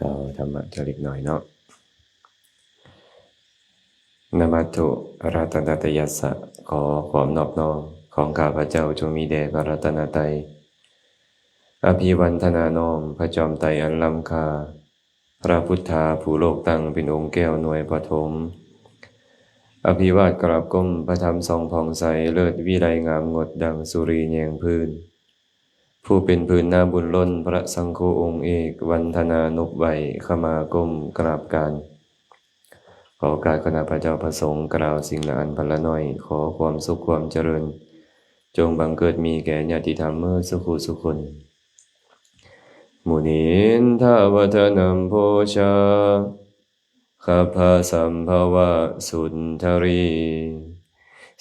ກ່າວທຳມະຈັກເລັກນ້ອຍເນາະ. Namatthu ratanattayassa, ຂໍຄວາມນອບນ້ອມຂອງຂ້າພະເຈົ້າຈົ່ງມີແດ່ພະລັດຕະນະໄຕ. Abhivandana, ນ້ອມພະຈອມໄຕອັນລ້ຳຄ່າ, ພະພຸດທາຜູ້ໂລກຕັ້ງເປັນອົງແກ້ວໜ່ວຍປະຖົມ. Abhivād, ກາບກົ້ມພະທຳສ່ອງຜ່ອງໃສ, ເລີດວິໄລງາມງົດດັ່ງສຸຣີແຍງພື້ນ. ຜູ້ເປັນພື້ນນາບຸນລົ້ນ, ພະສັງໂຄອົງເອກ, ວັນທະນານົບໄຫວ້, ຂະມາກົ້ມກາບການ. ຂໍໂອກາດຄະນະພະເຈົ້າພະສົງ ກ່າວສິ່ງລະອັນພັນລະໜ້ອຍ, ຂໍຄວາມສຸກຄວາມຈະເລີນ ຈົ່ງບັງເກີດມີແກ່ຍາດຕິທຳເໝິດສູ່ຜູ້ສູ່ຄົນ. Munindo padamavoca, gabbhasambhavasuttari,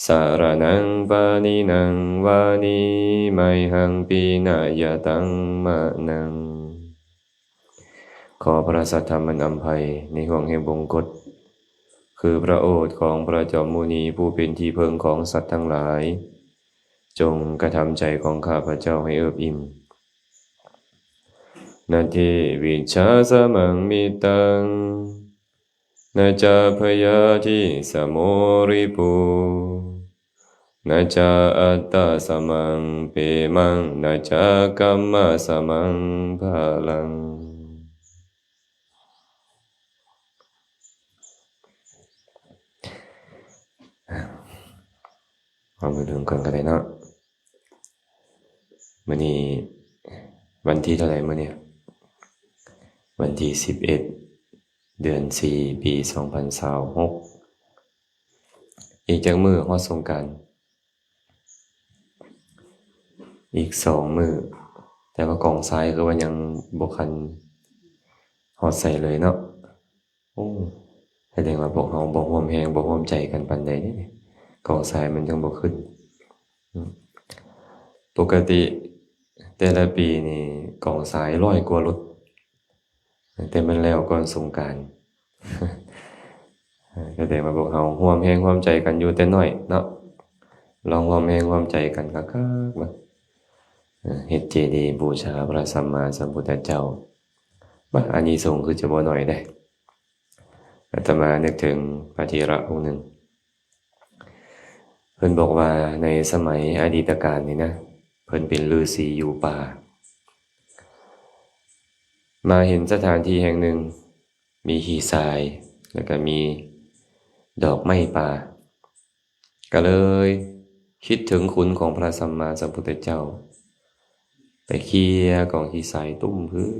saraṇaṃ paṇītaṃ vanī, mayhaṃ pīṇaya taṃ manaṃ. ຂໍພະສັດທຳອັນອຳໄພໃນຫ່ວງແຫ່ງບົງກົດ ຄືພະໂອດຂອງພະຈອມມຸນີ ຜູ້ເປັນທີ່ເພິ່ງຂອງສັດທັງຫຼາຍ, ຈົ່ງກະທຳໃຈຂອງຂ້າພະເຈົ້າໃຫ້ເອິບອີ່ມ. Natthi vijjā samaṃ mittaṃ, na ca byādhī samo ripu, na ca attasamaṃ pemaṃ, na ca kammasamaṃ balaṃ. ເອົາມື້ເລີ່ມກ່ອນກໍໄດ້ເນາະ. ມື້ນີ້ວັນທີເທົ່າໃດມື້ນີ້? ວັນທີສິບເອັດ ເດືອນສີ່ ປີສອງພັນຊາວຫົກ. ອີກຈັກມື້ຮອດສົງການ? ອີກສອງມື້, ແຕ່ວ່າກອງຊາຍຄືວ່າຍັງບໍ່ທັນຮອດໃສເລີຍເນາະ. ໂອ້ ສະແດງວ່າພວກເຮົາບໍ່ຮ່ວມແຮງ ບໍ່ຮ່ວມໃຈກັນປານໃດເດ້ ກອງຊາຍມັນຍັງບໍ່ຂຶ້ນ. ປົກກະຕິແຕ່ລະປີນີ້ກອງຊາຍຮ້ອຍກວ່າລົດ, ແຕ່ມັນແລ້ວກ່ອນສົງການ. ສະແດງວ່າພວກເຮົາຮ່ວມແຮງຮ່ວມໃຈກັນຢູ່ແຕ່ນ້ອຍເນາະ. ລອງຮ່ວມແຮງຮ່ວມໃຈກັນຄັກໆເບິ່ງ, ເຮັດເຈດີບູຊາພະສຳມາສຳພຸດທະເຈົ້າ. ບາດ ອານິສົງຄືຈະບໍ່ໜ້ອຍເດ້. ອາດຕະມານຶກເຖິງພະເຖລະອົງໜຶ່ງ, ເພິ່ນບອກວ່າໃນສະໄໝອະດີດຕະການນີ້ນະ ເພິ່ນເປັນລືສີຢູ່ປ່າ, ມາເຫັນສະຖານທີ່ແຫ່ງໜຶ່ງ ມີຂີ້ຊາຍ ແລ້ວກະມີດອກໄມ້ປ່າ. ກະເລີຍຄິດເຖິງຄຸນຂອງພະສຳມາສຳພຸດທະເຈົ້າ, ໄປເຄຍກອງຂີ້ຊາຍຕຸ້ມຂຶ້ນ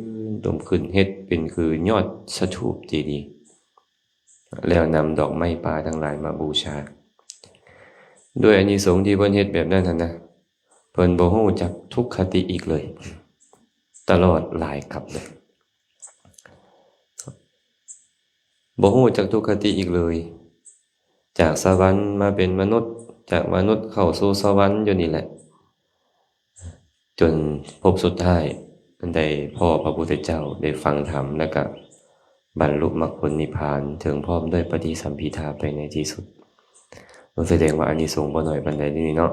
ຕຸ້ມຂຶ້ນ ເຮັດເປັນຄືຍອດສະຖູບເຈດີ, ແລ້ວນຳດອກໄມ້ປ່າທັງຫຼາຍມາບູຊາ. ດ້ວຍອານິສົງທີ່ເພິ່ນເຮັດແບບນັ້ນຫັ້ນນະ, ເພິ່ນບໍ່ຮູ້ຈັກທຸກຄະຕິອີກເລີຍ ຕະຫຼອດຫຼາຍກັບເລີຍ. ບໍ່ຮູ້ຈັກທຸກຄະຕິອີກເລີຍ. ຈາກສະຫວັນມາເປັນມະນຸດ, ຈາກມະນຸດເຂົ້າສູ່ສະຫວັນຢູ່ນີ້ແຫຼະ, ຈົນພົບສຸດທ້າຍໄດ້ພໍ້ພະພຸດທະເຈົ້າ, ໄດ້ຟັງທຳ ແລ້ວກະບັນລຸມັກຜົນນິບພານ ເຖິງພ້ອມດ້ວຍປະຕິສຳພິທາໄປໃນທີ່ສຸດ. ໂອ້ ສະແດງວ່າອານິສົງບໍ່ໜ້ອຍປານໃດເດນີ້ເນາະ,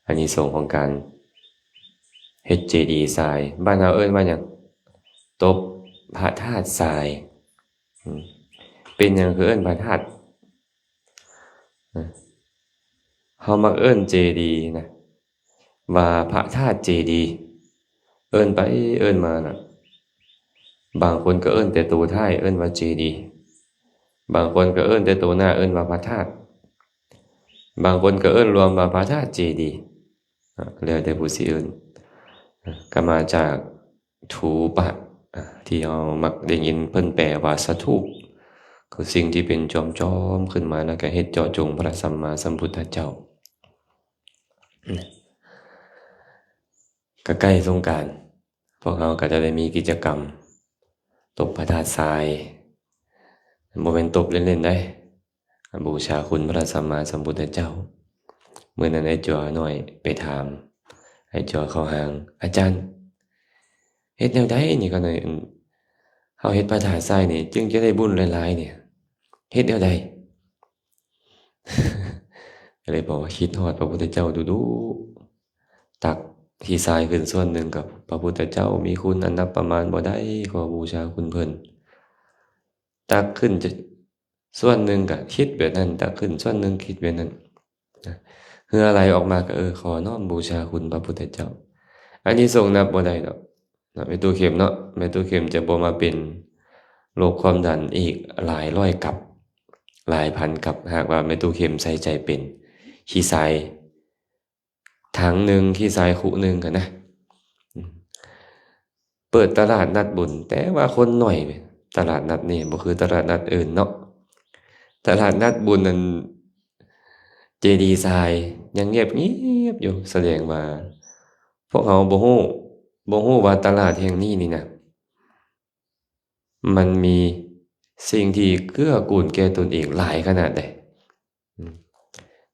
ອານິສົງຂອງການເຮັດເຈດີຊາຍ. ບ້ານເຮົາເອີ້ນວ່າຫຍັງ? ຕົບພະທາດຊາຍ. ອືມ ເປັນຫຍັງຄືເອີ້ນພະທາດ? ເຮົາມັກເອີ້ນເຈດີນະ ວ່າພະທາດເຈດີ, ເອີ້ນໄປເອີ້ນມານະ, ບາງຄົນກໍເອີ້ນແຕ່ໂຕທ້າຍເອີ້ນວ່າເຈດີ, ບາງຄົນກໍເອີ້ນແຕ່ໂຕໜ້າເອີ້ນວ່າພະທາດ, ບາງຄົນກໍເອີ້ນລວມວ່າພະທາດເຈດີ, แล้วแต่ผู้สิเอิ้น. ก็มาจาก ธูปະ ທີ່ເຮົາມັກໄດ້ຍິນເພິ່ນແປວ່າສະຖູບ, ຄືສິ່ງທີ່ເປັນຈອມໆຂຶ້ນມາ ແລ້ວກໍເຮັດເຈາະຈົງພະສຳມາສຳພຸດທະເຈົ້າ. ກໍໃກ້ສົງການ, ພວກເຮົາກໍຈະໄດ້ມີກິດຈະກຳຕົບພະທາດຊາຍ, ບໍ່ແມ່ນຕົບເລ່ນໆໃດ. ບູຊາຄຸນພະສຳມາສຳພຸດທະເຈົ້າ. ມື້ນັ້ນອ້າຍຈົວນ້ອຍໄປຖາມອ້າຍຈົວເຂົ້າຫ້າງ, ອາຈານ ເຮັດແນວໃດນີ້ ຂ້ານ້ອຍ ເຮົາເຮັດພະທາດຊາຍນີ້ ຈຶ່ງຈະໄດ້ບຸນຫຼາຍໆນີ້ ເຮັດແນວໃດ? ກໍເລີຍບອກວ່າ ຄິດຮອດພະພຸດທະເຈົ້າດຸໆ. ຕັກ ຂີ້ຊາຍຂຶ້ນສ່ວນໜຶ່ງກັບພະພຸດທະເຈົ້າ ມີຄຸນອັນນັບປະມານບໍ່ໄດ້ ຂໍບູຊາຄຸນເພິ່ນ. ຕັກຂຶ້ນຈະ ສ່ວນໜຶ່ງກໍຄິດແບບນັ້ນ ຕັກຂຶ້ນສ່ວນໜຶ່ງຄິດແບບນັ້ນນະ. ເຫື່ອໄຫຼອອກມາກໍ ເອີ ຂໍນ້ອມບູຊາຄຸນພະພຸດທະເຈົ້າ. ອານິສົງນັບບໍ່ໄດ້ດອກເນາະ ແມ່ຕູ້ເຂັມເນາະ. ແມ່ຕູ້ເຂັມຈະບໍ່ມາເປັນໂລກຄວາມດັນອີກຫຼາຍຮ້ອຍກັບ ຫຼາຍພັນກັບ ຫາກວ່າແມ່ຕູ້ເຂັມໃສ່ໃຈເປັນ. ຂີ້ຊາຍຖັງໜຶ່ງ ຂີ້ຊາຍຄຸໜຶ່ງຫັ້ນນະ. ເປີດຕະຫຼາດນັດບຸນ ແຕ່ວ່າຄົນໜ້ອຍ. ຕະຫຼາດນັດນີ້ບໍ່ຄືຕະຫຼາດນັດອື່ນເນາະ. ຕະຫຼາດນັດບຸນນັ້ນ ເຈດີຊາຍຍັງງຽບໆຢູ່ ສະແດງວ່າພວກເຮົາບໍ່ຮູ້ ບໍ່ຮູ້ວ່າຕະຫຼາດແຫ່ງນີ້ນີ້ນະ ມັນມີສິ່ງທີ່ເກື້ອກູນແກ່ຕົນເອງຫຼາຍຂະໜາດໃດ. ອືມ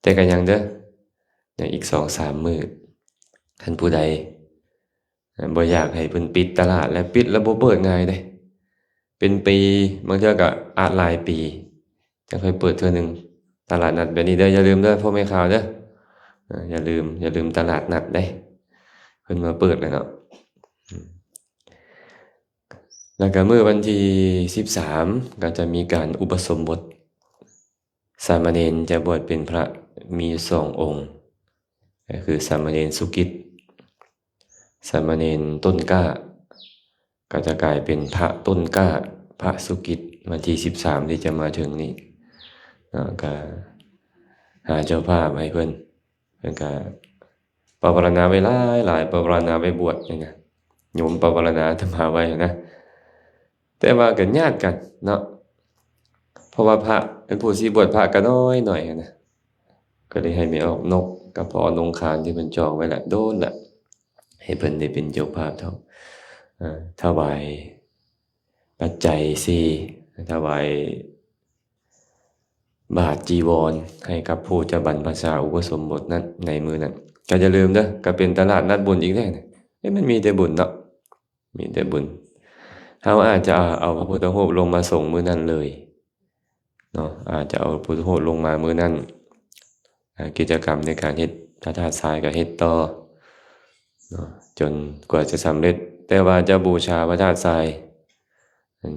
ແຕ່ກໍຍັງເດີ ຍັງອີກສອງສາມມື້ ຄັນຜູ້ໃດ ເອີ ບໍ່ຢາກໃຫ້ເພິ່ນປິດຕະຫຼາດ ແລະ ປິດແລ້ວບໍ່ເປີດງ່າຍເດ້ ເປັນປີ ບາງເທື່ອກໍອາດຫຼາຍປີ ຈັ່ງຄ່ອຍເປີດເທື່ອໜຶ່ງ ຕະຫຼາດນັດແບບນີ້ເດີ. ຢ່າລືມເດີ ພວກແມ່ຂາວເດີ ເອີ ຢ່າລືມ ຢ່າລືມຕະຫຼາດນັດເດ້ ເພິ່ນມາເປີດແລ້ວເນາະ. ອືມ ແລ້ວກໍມື້ວັນທີສິບສາມ ກໍຈະມີການອຸປະສົມບົດ ສາມະເນນຈະບວດເປັນພະມີຢູ່ສອງອົງ ກໍຄືສາມະເນນສຸກິດ ສາມະເນນຕົ້ນກ້າ ກໍຈະກາຍເປັນພະຕົ້ນກ້າ ພະສຸກິດ ວັນທີສິບສາມທີ່ຈະມາເຖິງນີ້ເນາະ. ກໍຫາເຈົ້າພາບໃຫ້ເພິ່ນ ເພິ່ນກໍປະວາລະນາໄວ້ຫຼາຍໆ ປະວາລະນາໄວ້ບວດນີ້ນະ ໂຍມປະວາລະນາອາດຕະມາໄວ້ນະ ແຕ່ວ່າກໍຍາດກັນເນາະ ເພາະວ່າພະເປັນຜູ້ຊິບວດພະກໍນ້ອຍໆຫັ້ນນະ ກໍເລີຍໃຫ້ແມ່ອອກນົກກັບພໍ່ອອກນົງຄານທີ່ເພິ່ນຈອງໄວ້ລະ ໂດນລະ ໃຫ້ເພິ່ນໄດ້ເປັນເຈົ້າພາບເທົ່າ ເອີ ຖວາຍປັດໄຈສີ່ ຖວາຍ ບາດຈີວອນໃຫ້ກັບຜູ້ຈະບັນພະຊາອຸປະສົມບົດນັ້ນ ໃນມື້ນັ້ນ. ກໍຢ່າລືມເດີ ກໍເປັນຕະຫຼາດນັດບຸນອີກແລ້ວນະ. ເອີ ມັນມີແຕ່ບຸນເນາະ ມີແຕ່ບຸນ. ເຮົາອາດຈະເອົາພະພຸດທະຮູບລົງມາສົງມື້ນັ້ນເລີຍເນາະ ອາດຈະເອົາພະພຸດທະຮູບລົງມາມື້ນັ້ນ. ອາ ກິດຈະກຳໃນການເຮັດພະທາດຊາຍກໍເຮັດຕໍ່ເນາະ ຈົນກວ່າຈະສຳເລັດ. ແຕ່ວ່າຈະບູຊາພະທາດຊາຍ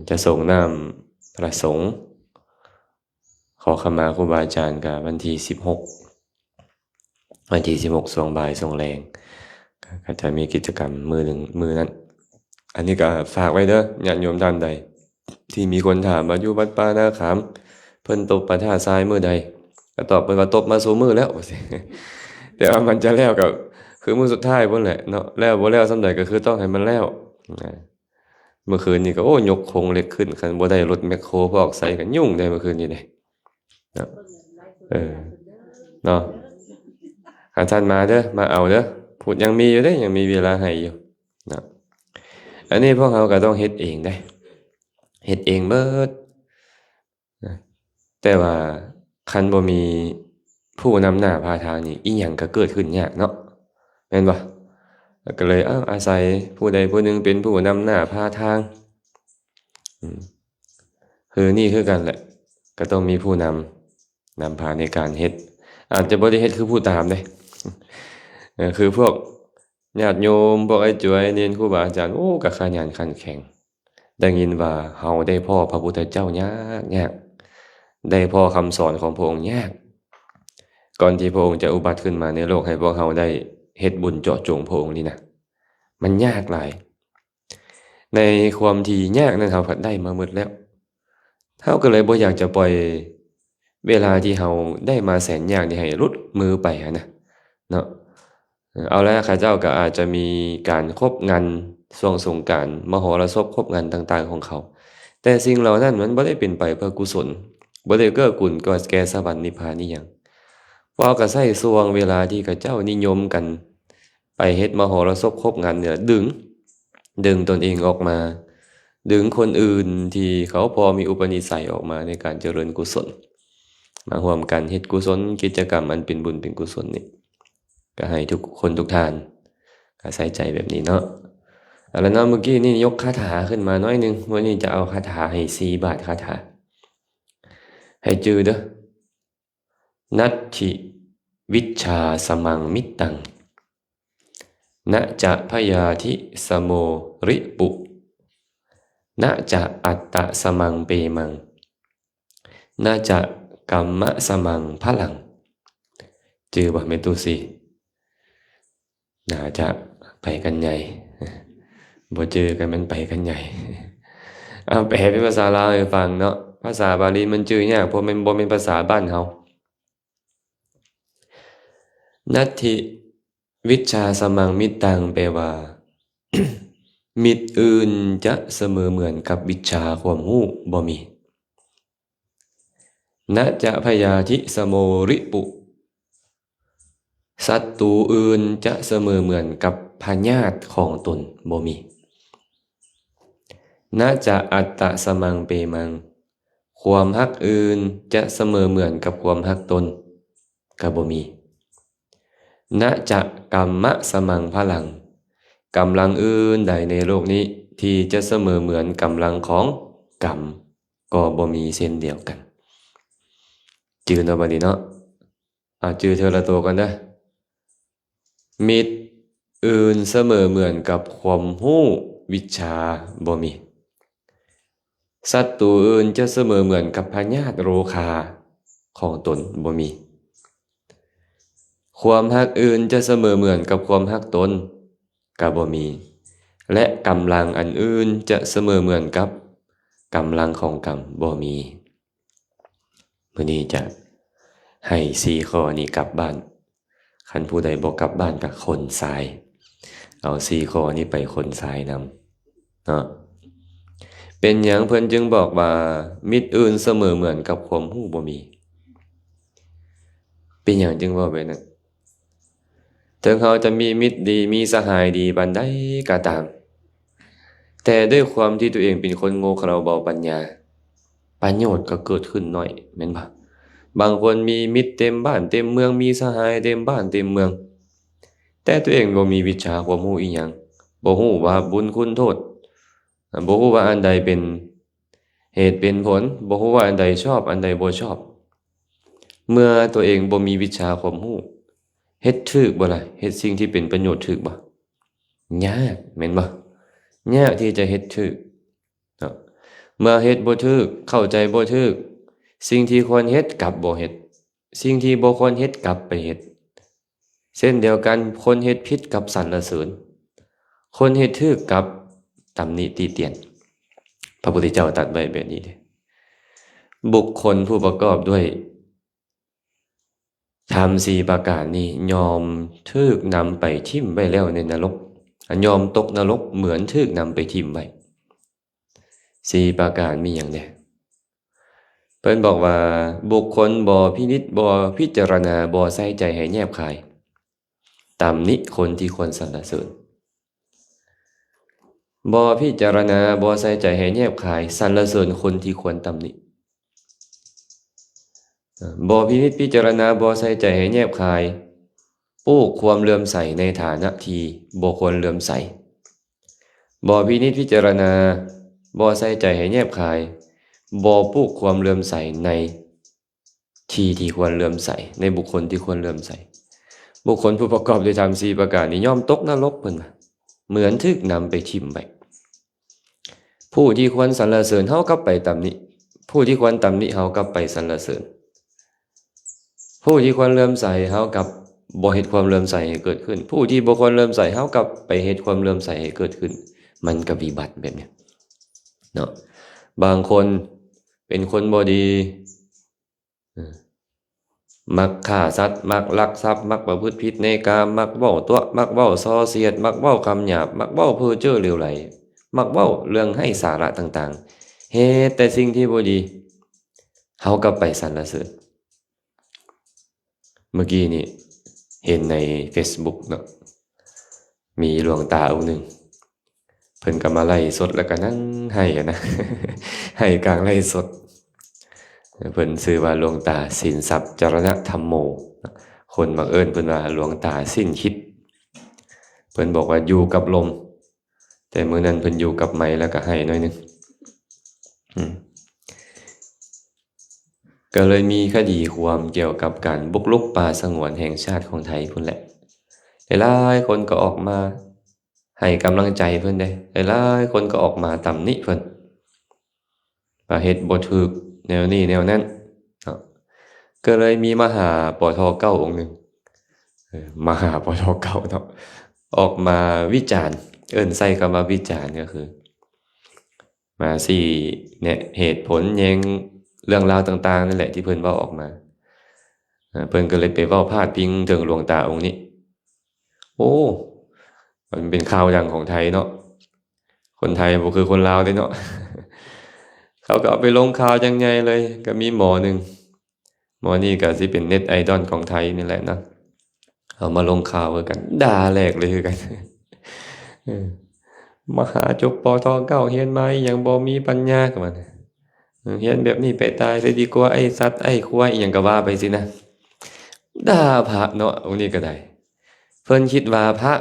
ຈະສົງນ້ຳພະສົງ ຂໍຂະມາຄູບາອາຈານກະວັນທີສິບຫົກ ວັນທີສິບຫົກ ຊ່ວງບ່າຍ ຊ່ວງແລງ ກະ ກະຈະມີກິດຈະກຳມື້ໜຶ່ງ ມື້ນັ້ນ. ອັນນີ້ກະຝາກໄວ້ເດີ ຍາດໂຍມທ່ານໃດ ທີ່ມີຄົນຖາມວ່າ ຢູ່ວັດປ່ານາຂາມ ເພິ່ນຕົບພະທາດຊາຍມື້ໃດ? ກະຕອບເພິ່ນວ່າ ຕົບມາສູ່ມື້ແລ້ວ ແຕ່ວ່າມັນຈະແລ້ວກະຄືມື້ສຸດທ້າຍພຸ້ນແຫຼະເນາະ ແລ້ວບໍ່ແລ້ວສ່ຳໃດກະຄືຕ້ອງໃຫ້ມັນແລ້ວ. ເມື່ອຄືນນີ້ກໍ ໂອ້ ຍົກໂຄງເຫຼັກຂຶ້ນ ຄັນບໍ່ໄດ້ລົດແມັກໂຄພອກໄຊກໍຫຍຸ້ງໄດ໋ເມື່ອຄືນນີ້ເດ້ເນາະ. ເອີ ເນາະ ຫາທ່ານມາເດີ ມາເອົາເດີ ພຸດຍັງມີຢູ່ເດ້ ຍັງມີເວລາໃຫ້ຢູ່ເນາະ. ອັນນີ້ພວກເຮົາກໍຕ້ອງເຮັດເອງເດ້ ເຮັດເອງເບິດ. ນະ ແຕ່ວ່າຄັນບໍ່ມີຜູ້ນຳໜ້າພາທາງນີ້ ອີ່ຫຍັງກໍເກີດຂຶ້ນຍາກເນາະ ແມ່ນບໍ່? ແລ້ວກໍເລີຍ ເອົ້າ ອາໄສຜູ້ໃດຜູ້ໜຶ່ງເປັນຜູ້ນຳໜ້າພາທາງ. ອືມ ຄືນີ້ຄືກັນແຫຼະ ກໍຕ້ອງມີຜູ້ນຳ ນຳພາໃນການເຮັດ ອາດຈະບໍ່ໄດ້ເຮັດຄືຜູ້ຕາມເດ້ ເອີ ຄືພວກຍາດໂຍມ ພວກອ້າຍຈວຍ ເນນ ຄູບາອາຈານ ໂອ້ ກໍຂະຫຍັນຂັນແຂງ. ໄດ້ຍິນວ່າເຮົາໄດ້ພໍ້ພະພຸດທະເຈົ້າຍາກໆ ໄດ້ພໍ້ຄຳສອນຂອງພະອົງຍາກ ກ່ອນທີ່ພະອົງຈະອຸບັດຂຶ້ນມາໃນໂລກໃຫ້ພວກເຮົາໄດ້ເຮັດບຸນເຈາະຈົງພະອົງນີ້ນະ ມັນຍາກຫຼາຍ. ໃນຄວາມທີ່ຍາກນັ້ນ ເຮົາພັດໄດ້ມາໝົດແລ້ວ ເຮົາກໍເລີຍບໍ່ຢາກຈະປ່ອຍເວລາທີ່ເຮົາໄດ້ມາແສນຍາກນີ້ໃຫ້ຫຼຸດມືໄປຫັ້ນນະເນາະ. ເອົາລະ ເຂົາເຈົ້າກໍອາດຈະມີການຄົບງັນຊ່ວງສົງການ ມະຫໍລະສົບຄົບງັນຕ່າງໆຂອງເຂົາ ແຕ່ສິ່ງເຫຼົ່ານັ້ນມັນບໍ່ໄດ້ເປັນໄປເພື່ອກຸສົນ ບໍ່ໄດ້ເກື້ອກູນແກ່ສະຫວັນນິບພານອີ່ຫຍັງ. ພວກເຮົາກໍໃຊ້ຊ່ວງເວລາທີ່ເຂົາເຈົ້ານິຍົມກັນໄປເຮັດມະຫໍລະສົບຄົບງັນນີ້ລະ ດຶງ ດຶງຕົນເອງອອກມາ ດຶງຄົນອື່ນທີ່ເຂົາພໍມີອຸປະນິໄສອອກມາໃນການຈະເລີນກຸສົນ ມາຮ່ວມກັນເຮັດກຸສົນ ກິດຈະກຳອັນເປັນບຸນເປັນກຸສົນນີ້. ກໍໃຫ້ທຸກຄົນທຸກທ່ານກໍໃສ່ໃຈແບບນີ້ເນາະ. ເອົາລະເນາະ ມື້ກີ້ນີ້ຍົກຄາຖາຂຶ້ນມາໜ້ອຍໜຶ່ງ ມື້ນີ້ຈະເອົາຄາຖາໃຫ້ສີ່ບາດຄາຖາ ໃຫ້ຈື່ເດີ. ນັດຖິວິດຊາສະມັງມິດຕັງ ນະຈະພະຍາທິສະໂມຣິປຸ ນະຈະອັດຕະສະມັງເປມັງ ນະຈະກັມມະສະມັງພະລັງ. ຈື່ບໍ່ແມ່ຕູ້ສີ? ໜ້າຈະໄປກັນໃຫຍ່ ບໍ່ຈື່ກໍແມ່ນໄປກັນໃຫຍ່. ເອົາແປເປັນພາສາລາວໃຫ້ຟັງເນາະ, ພາສາບາລີມັນຈື່ຍາກ ເພາະມັນບໍ່ແມ່ນພາສາບ້ານເຮົາ. ນັດຖິວິດຊາສະມັງມິດຕັງ ແປວ່າ ມິດອື່ນຈະສະເໝີເໝືອນກັບວິດຊາຄວາມຮູ້ບໍ່ມີ. ນະຈະພະຍາທິສະໂມລິປຸ ສັດຕູອື່ນຈະສະເໝີເໝືອນກັບພະຍາດຂອງຕົນບໍ່ມີ. ນະຈະອັດຕະສະມັງເປມັງ ຄວາມຮັກອື່ນຈະສະເໝີເໝືອນກັບຄວາມຮັກຕົນກໍບໍ່ມີ. ນະຈະກັມມະສະມັງພະລັງ ກຳລັງອື່ນໃດໃນໂລກນີ້ທີ່ຈະສະເໝີເໝືອນກຳລັງຂອງກຳກໍບໍ່ມີເຊັ່ນດຽວກັນ. ຈື່ເນາະ ບັດນີ້ເນາະ. ເອົາຈື່ເທື່ອລະໂຕກ່ອນເດີ. ມິດອື່ນສະເໝີເໝືອນກັບຄວາມຮູ້ວິດຊາບໍ່ມີ. ສັດຕູອື່ນຈະສະເໝີເໝືອນກັບພະຍາດໂລຄາຂອງຕົນບໍ່ມີ. ຄວາມຮັກອື່ນຈະສະເໝີເໝືອນກັບຄວາມຮັກຕົນກໍບໍ່ມີ ແລະ ກຳລັງອັນອື່ນຈະສະເໝີເໝືອນກັບກຳລັງຂອງກຳບໍ່ມີ. ມື້ນີ້ຈະໃຫ້ສີ່ຂໍ້ນີ້ກັບບ້ານ. ຄັນຜູ້ໃດບໍ່ກັບບ້ານກໍຂົນຊາຍ. ເອົາສີ່ຂໍ້ນີ້ໄປຂົນຊາຍນຳເນາະ. ເປັນຫຍັງເພິ່ນຈຶ່ງບອກວ່າ ມິດອື່ນສະເໝີເໝືອນກັບຄວາມຮູ້ບໍ່ມີ? ເປັນຫຍັງຈຶ່ງເວົ້າແບບນັ້ນ? ເຖິງເຮົາຈະມີມິດດີ ມີສະຫາຍດີປານໃດກໍຕາມ, ແຕ່ດ້ວຍຄວາມທີ່ຕົວເອງເປັນຄົນໂງ່ເຂົາເບົາປັນຍາ, ປະໂຫຍດກໍເກີດຂຶ້ນໜ້ອຍ ແມ່ນບໍ່? ບາງຄົນມີມິດເຕັມບ້ານເຕັມເມືອງ, ມີສະຫາຍເຕັມບ້ານເຕັມເມືອງ, ແຕ່ຕົວເອງບໍ່ມີວິດຊາຄວາມຮູ້ອີ່ຫຍັງ, ບໍ່ຮູ້ບາບບຸນຄຸນໂທດ, ບໍ່ຮູ້ວ່າອັນໃດເປັນເຫດເປັນຜົນ, ບໍ່ຮູ້ວ່າອັນໃດຊອບ ອັນໃດບໍ່ຊອບ. ເມື່ອຕົວເອງບໍ່ມີວິດຊາຄວາມຮູ້, ເຮັດຖືກບໍ່ລະ? ເຮັດສິ່ງທີ່ເປັນປະໂຫຍດຖືກບໍ່? ຍາກ ແມ່ນບໍ່? ຍາກທີ່ຈະເຮັດຖືກເນາະ. ເມື່ອເຮັດບໍ່ຖືກ, ເຂົ້າໃຈບໍ່ຖືກ, ສິ່ງທີ່ຄວນເຮັດກັບບໍ່ເຮັດ, ສິ່ງທີ່ບໍ່ຄວນເຮັດກັບໄປເຮັດ. ເຊັ່ນດຽວກັນ, ຄົນເຮັດຜິດກັບສັນລະເສີນ, ຄົນເຮັດຖືກກັບຕຳໜິຕິຕຽນ. ພະພຸດທະເຈົ້າຕັດໄວ້ແບບນີ້ເດ້. ບຸກຄົນຜູ້ປະກອບດ້ວຍທຳສີ່ປະການນີ້ ຍ່ອມຖືກນຳໄປຖິ້ມໄວ້ແລ້ວໃນນະລົກ, ຍ່ອມຕົກນະລົກເໝືອນຖືກນຳໄປຖິ້ມໄວ້. ສີ່ປະການມີຫຍັງແດ່? ເພິ່ນບອກວ່າ ບຸກຄົນບໍ່ພິນິດ ບໍ່ພິຈາລະນາ ບໍ່ໃສ່ໃຈໃຫ້ແຍບຄາຍ, ຕຳໜິຄົນທີ່ຄວນສັນລະເສີນ. ບໍ່ພິຈາລະນາ ບໍ່ໃສ່ໃຈໃຫ້ແຍບຄາຍ, ສັນລະເສີນຄົນທີ່ຄວນຕຳໜິ. ບໍ່ພິນິດພິຈາລະນາ ບໍ່ໃສ່ໃຈໃຫ້ແຍບຄາຍ, ປູກຄວາມເຫຼື້ອມໃສໃນຖານະທີ່ບໍ່ຄວນເຫຼື້ອມໃສ. ບໍ່ພິນິດພິຈາລະນາ, ບໍ່ໃສ່ໃຈໃຫ້ແຍບຄາຍ, ບໍ່ປູກຄວາມເຫຼື້ອມໃສໃນທີ່ທີ່ຄວນເຫຼື້ອມໃສ, ໃນບຸກຄົນທີ່ຄວນເຫຼື້ອມໃສ. ບຸກຄົນຜູ້ປະກອບດ້ວຍທຳສີ່ປະການນີ້ ຍ່ອມຕົກນະລົກ, ເພິ່ນວ່າ, ເໝືອນຖືກນຳໄປຖິ້ມໄວ້. ຜູ້ທີ່ຄວນສັນລະເສີນ ເຮົາກັບໄປຕຳໜິ, ຜູ້ທີ່ຄວນຕຳໜິ ເຮົາກັບໄປສັນລະເສີນ. ຜູ້ທີ່ຄວນເຫຼື້ອມໃສ ເຮົາກັບບໍ່ເຮັດຄວາມເຫຼື້ອມໃສໃຫ້ເກີດຂຶ້ນ, ຜູ້ທີ່ບໍ່ຄວນເຫຼື້ອມໃສ ເຮົາກັບໄປເຮັດຄວາມເຫຼື້ອມໃສໃຫ້ເກີດຂຶ້ນ. ມັນກໍວິບັດແບບນີ້ເນາະ. ບາງຄົນເປັນຄົນບໍ່ດີ, ເອີ, ມັກຂ້າສັດ, ມັກລັກຊັບ, ມັກປະພຶດຜິດໃນກາມ, ມັກເວົ້າຕົວະ, ມັກເວົ້າສ່ອສຽດ, ມັກເວົ້າຄຳຫຍາບ, ມັກເວົ້າເພີ້ເຈີ້ເຫຼວໄຫຼ, ມັກເວົ້າເລື່ອງໄຮ້ສາລະຕ່າງໆ, ເຮັດແຕ່ສິ່ງທີ່ບໍ່ດີ, ເຮົາກັບໄປສັນລະເສີນ. ເມື່ອກີ້ນີ້ເຫັນໃນເຟສບຸກເນາະ, ມີຫຼວງຕາອົງໜຶ່ງ ເພິ່ນກໍມາໄລຟ໌ສົດ ແລ້ວກໍນັ່ງໄຫ້ນະ, ໄຫ້ກາງໄລຟ໌ສົດ. ເພິ່ນຊື່ວ່າຫຼວງຕາສິນຊັບຈະລະນະທຳໂມ, ຄົນມັກເອີ້ນເພິ່ນວ່າຫຼວງຕາສິນຄິດ. ເພິ່ນບອກວ່າຢູ່ກັບລົມ, ແຕ່ມື້ນັ້ນເພິ່ນຢູ່ກັບໄມ ແລ້ວກໍໄຫ້ໜ້ອຍໜຶ່ງ. ອືມ. ກໍເລີຍມີຄະດີຄວາມກ່ຽວກັບການບຸກລຸກປ່າສະຫງວນແຫ່ງຊາດຂອງໄທພຸ້ນແຫຼະ. ຫຼາຍໆຄົນກໍອອກມາໃຫ້ກຳລັງໃຈເພິ່ນເດ້ ຫຼາຍໆຄົນກໍອອກມາຕຳໜິເພິ່ນ ວ່າເຮັດບໍ່ຖືກແນວນີ້ແນວນັ້ນເນາະ. ກໍເລີຍມີມະຫາ ປທ ເກົ້າ ອົງໜຶ່ງ ເອີ ມະຫາ ປທ ເກົ້າ ເນາະ ອອກມາວິຈານ, ເອີ້ນໃຊ້ຄຳວ່າວິຈານ ກໍຄື ມາຊີ້ແນະເຫດຜົນແຍງເລື່ອງລາວຕ່າງໆນັ້ນແຫຼະ ທີ່ເພິ່ນເວົ້າອອກມາ. ເອີ ເພິ່ນກໍເລີຍໄປເວົ້າພາດພິງເຖິງຫຼວງຕາອົງນີ້. ໂອ້ ມັນເປັນຂ່າວດັງຂອງໄທເນາະ, ຄົນໄທບໍ່ຄືຄົນລາວເດ້ເນາະ. ເຂົາກໍເອົາໄປລົງຂ່າວຢ່າງໃຫຍ່ເລີຍ, ກໍມີໝໍໜຶ່ງ, ໝໍນີ້ກໍຊິເປັນເນັດໄອດອນຂອງໄທນີ້ແຫຼະເນາະ, ເອົາມາລົງຂ່າວຄືກັນ, ດ່າແຫຼກເລີຍຄືກັນ. ເອີ ມະຫາຈົບ ປທ ເກົ້າ ຮຽນມາອີ່ຫຍັງບໍ່ມີປັນຍາ ກໍວ່າ ຮຽນແບບນີ້ໄປຕາຍເສຍດີກວ່າ ໄອ້ສັດ ໄອ້ຄວາຍ ອີ່ຫຍັງກໍວ່າໄປຊີ້ນະ. ດ່າພະເນາະ ອົງນີ້ກໍໄດ້. ເພິ່ນຄິດວ່າພະ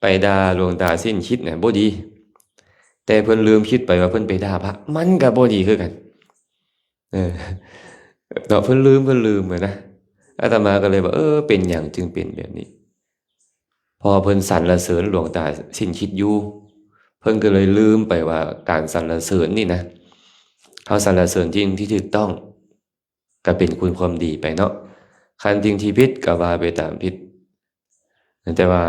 ໄປດ່າຫຼວງຕາສິ້ນຄິດນະບໍ່ດີ, ແຕ່ເພິ່ນລືມຄິດໄປວ່າເພິ່ນໄປດ່າພະ ມັນກໍບໍ່ດີຄືກັນ. ເອີ ເນາະ ເພິ່ນລືມ ເພິ່ນລືມນະ. ອາດຕະມາກໍເລີຍວ່າ ເອີ ເປັນຫຍັງຈຶ່ງເປັນແບບນີ້? ເພາະວ່າເພິ່ນສັນລະເສີນຫຼວງຕາສິ້ນຄິດຢູ່, ເພິ່ນກໍເລີຍລືມໄປວ່າການສັນລະເສີນນີ້ນະ, ເຮົາສັນລະເສີນສິ່ງທີ່ຖືກຕ້ອງ ກໍເປັນຄຸນຄວາມດີໄປເນາະ, ຄັນສິ່ງທີ່ຜິດກໍວ່າໄປຕາມຜິດ. ແຕ່ວ່າ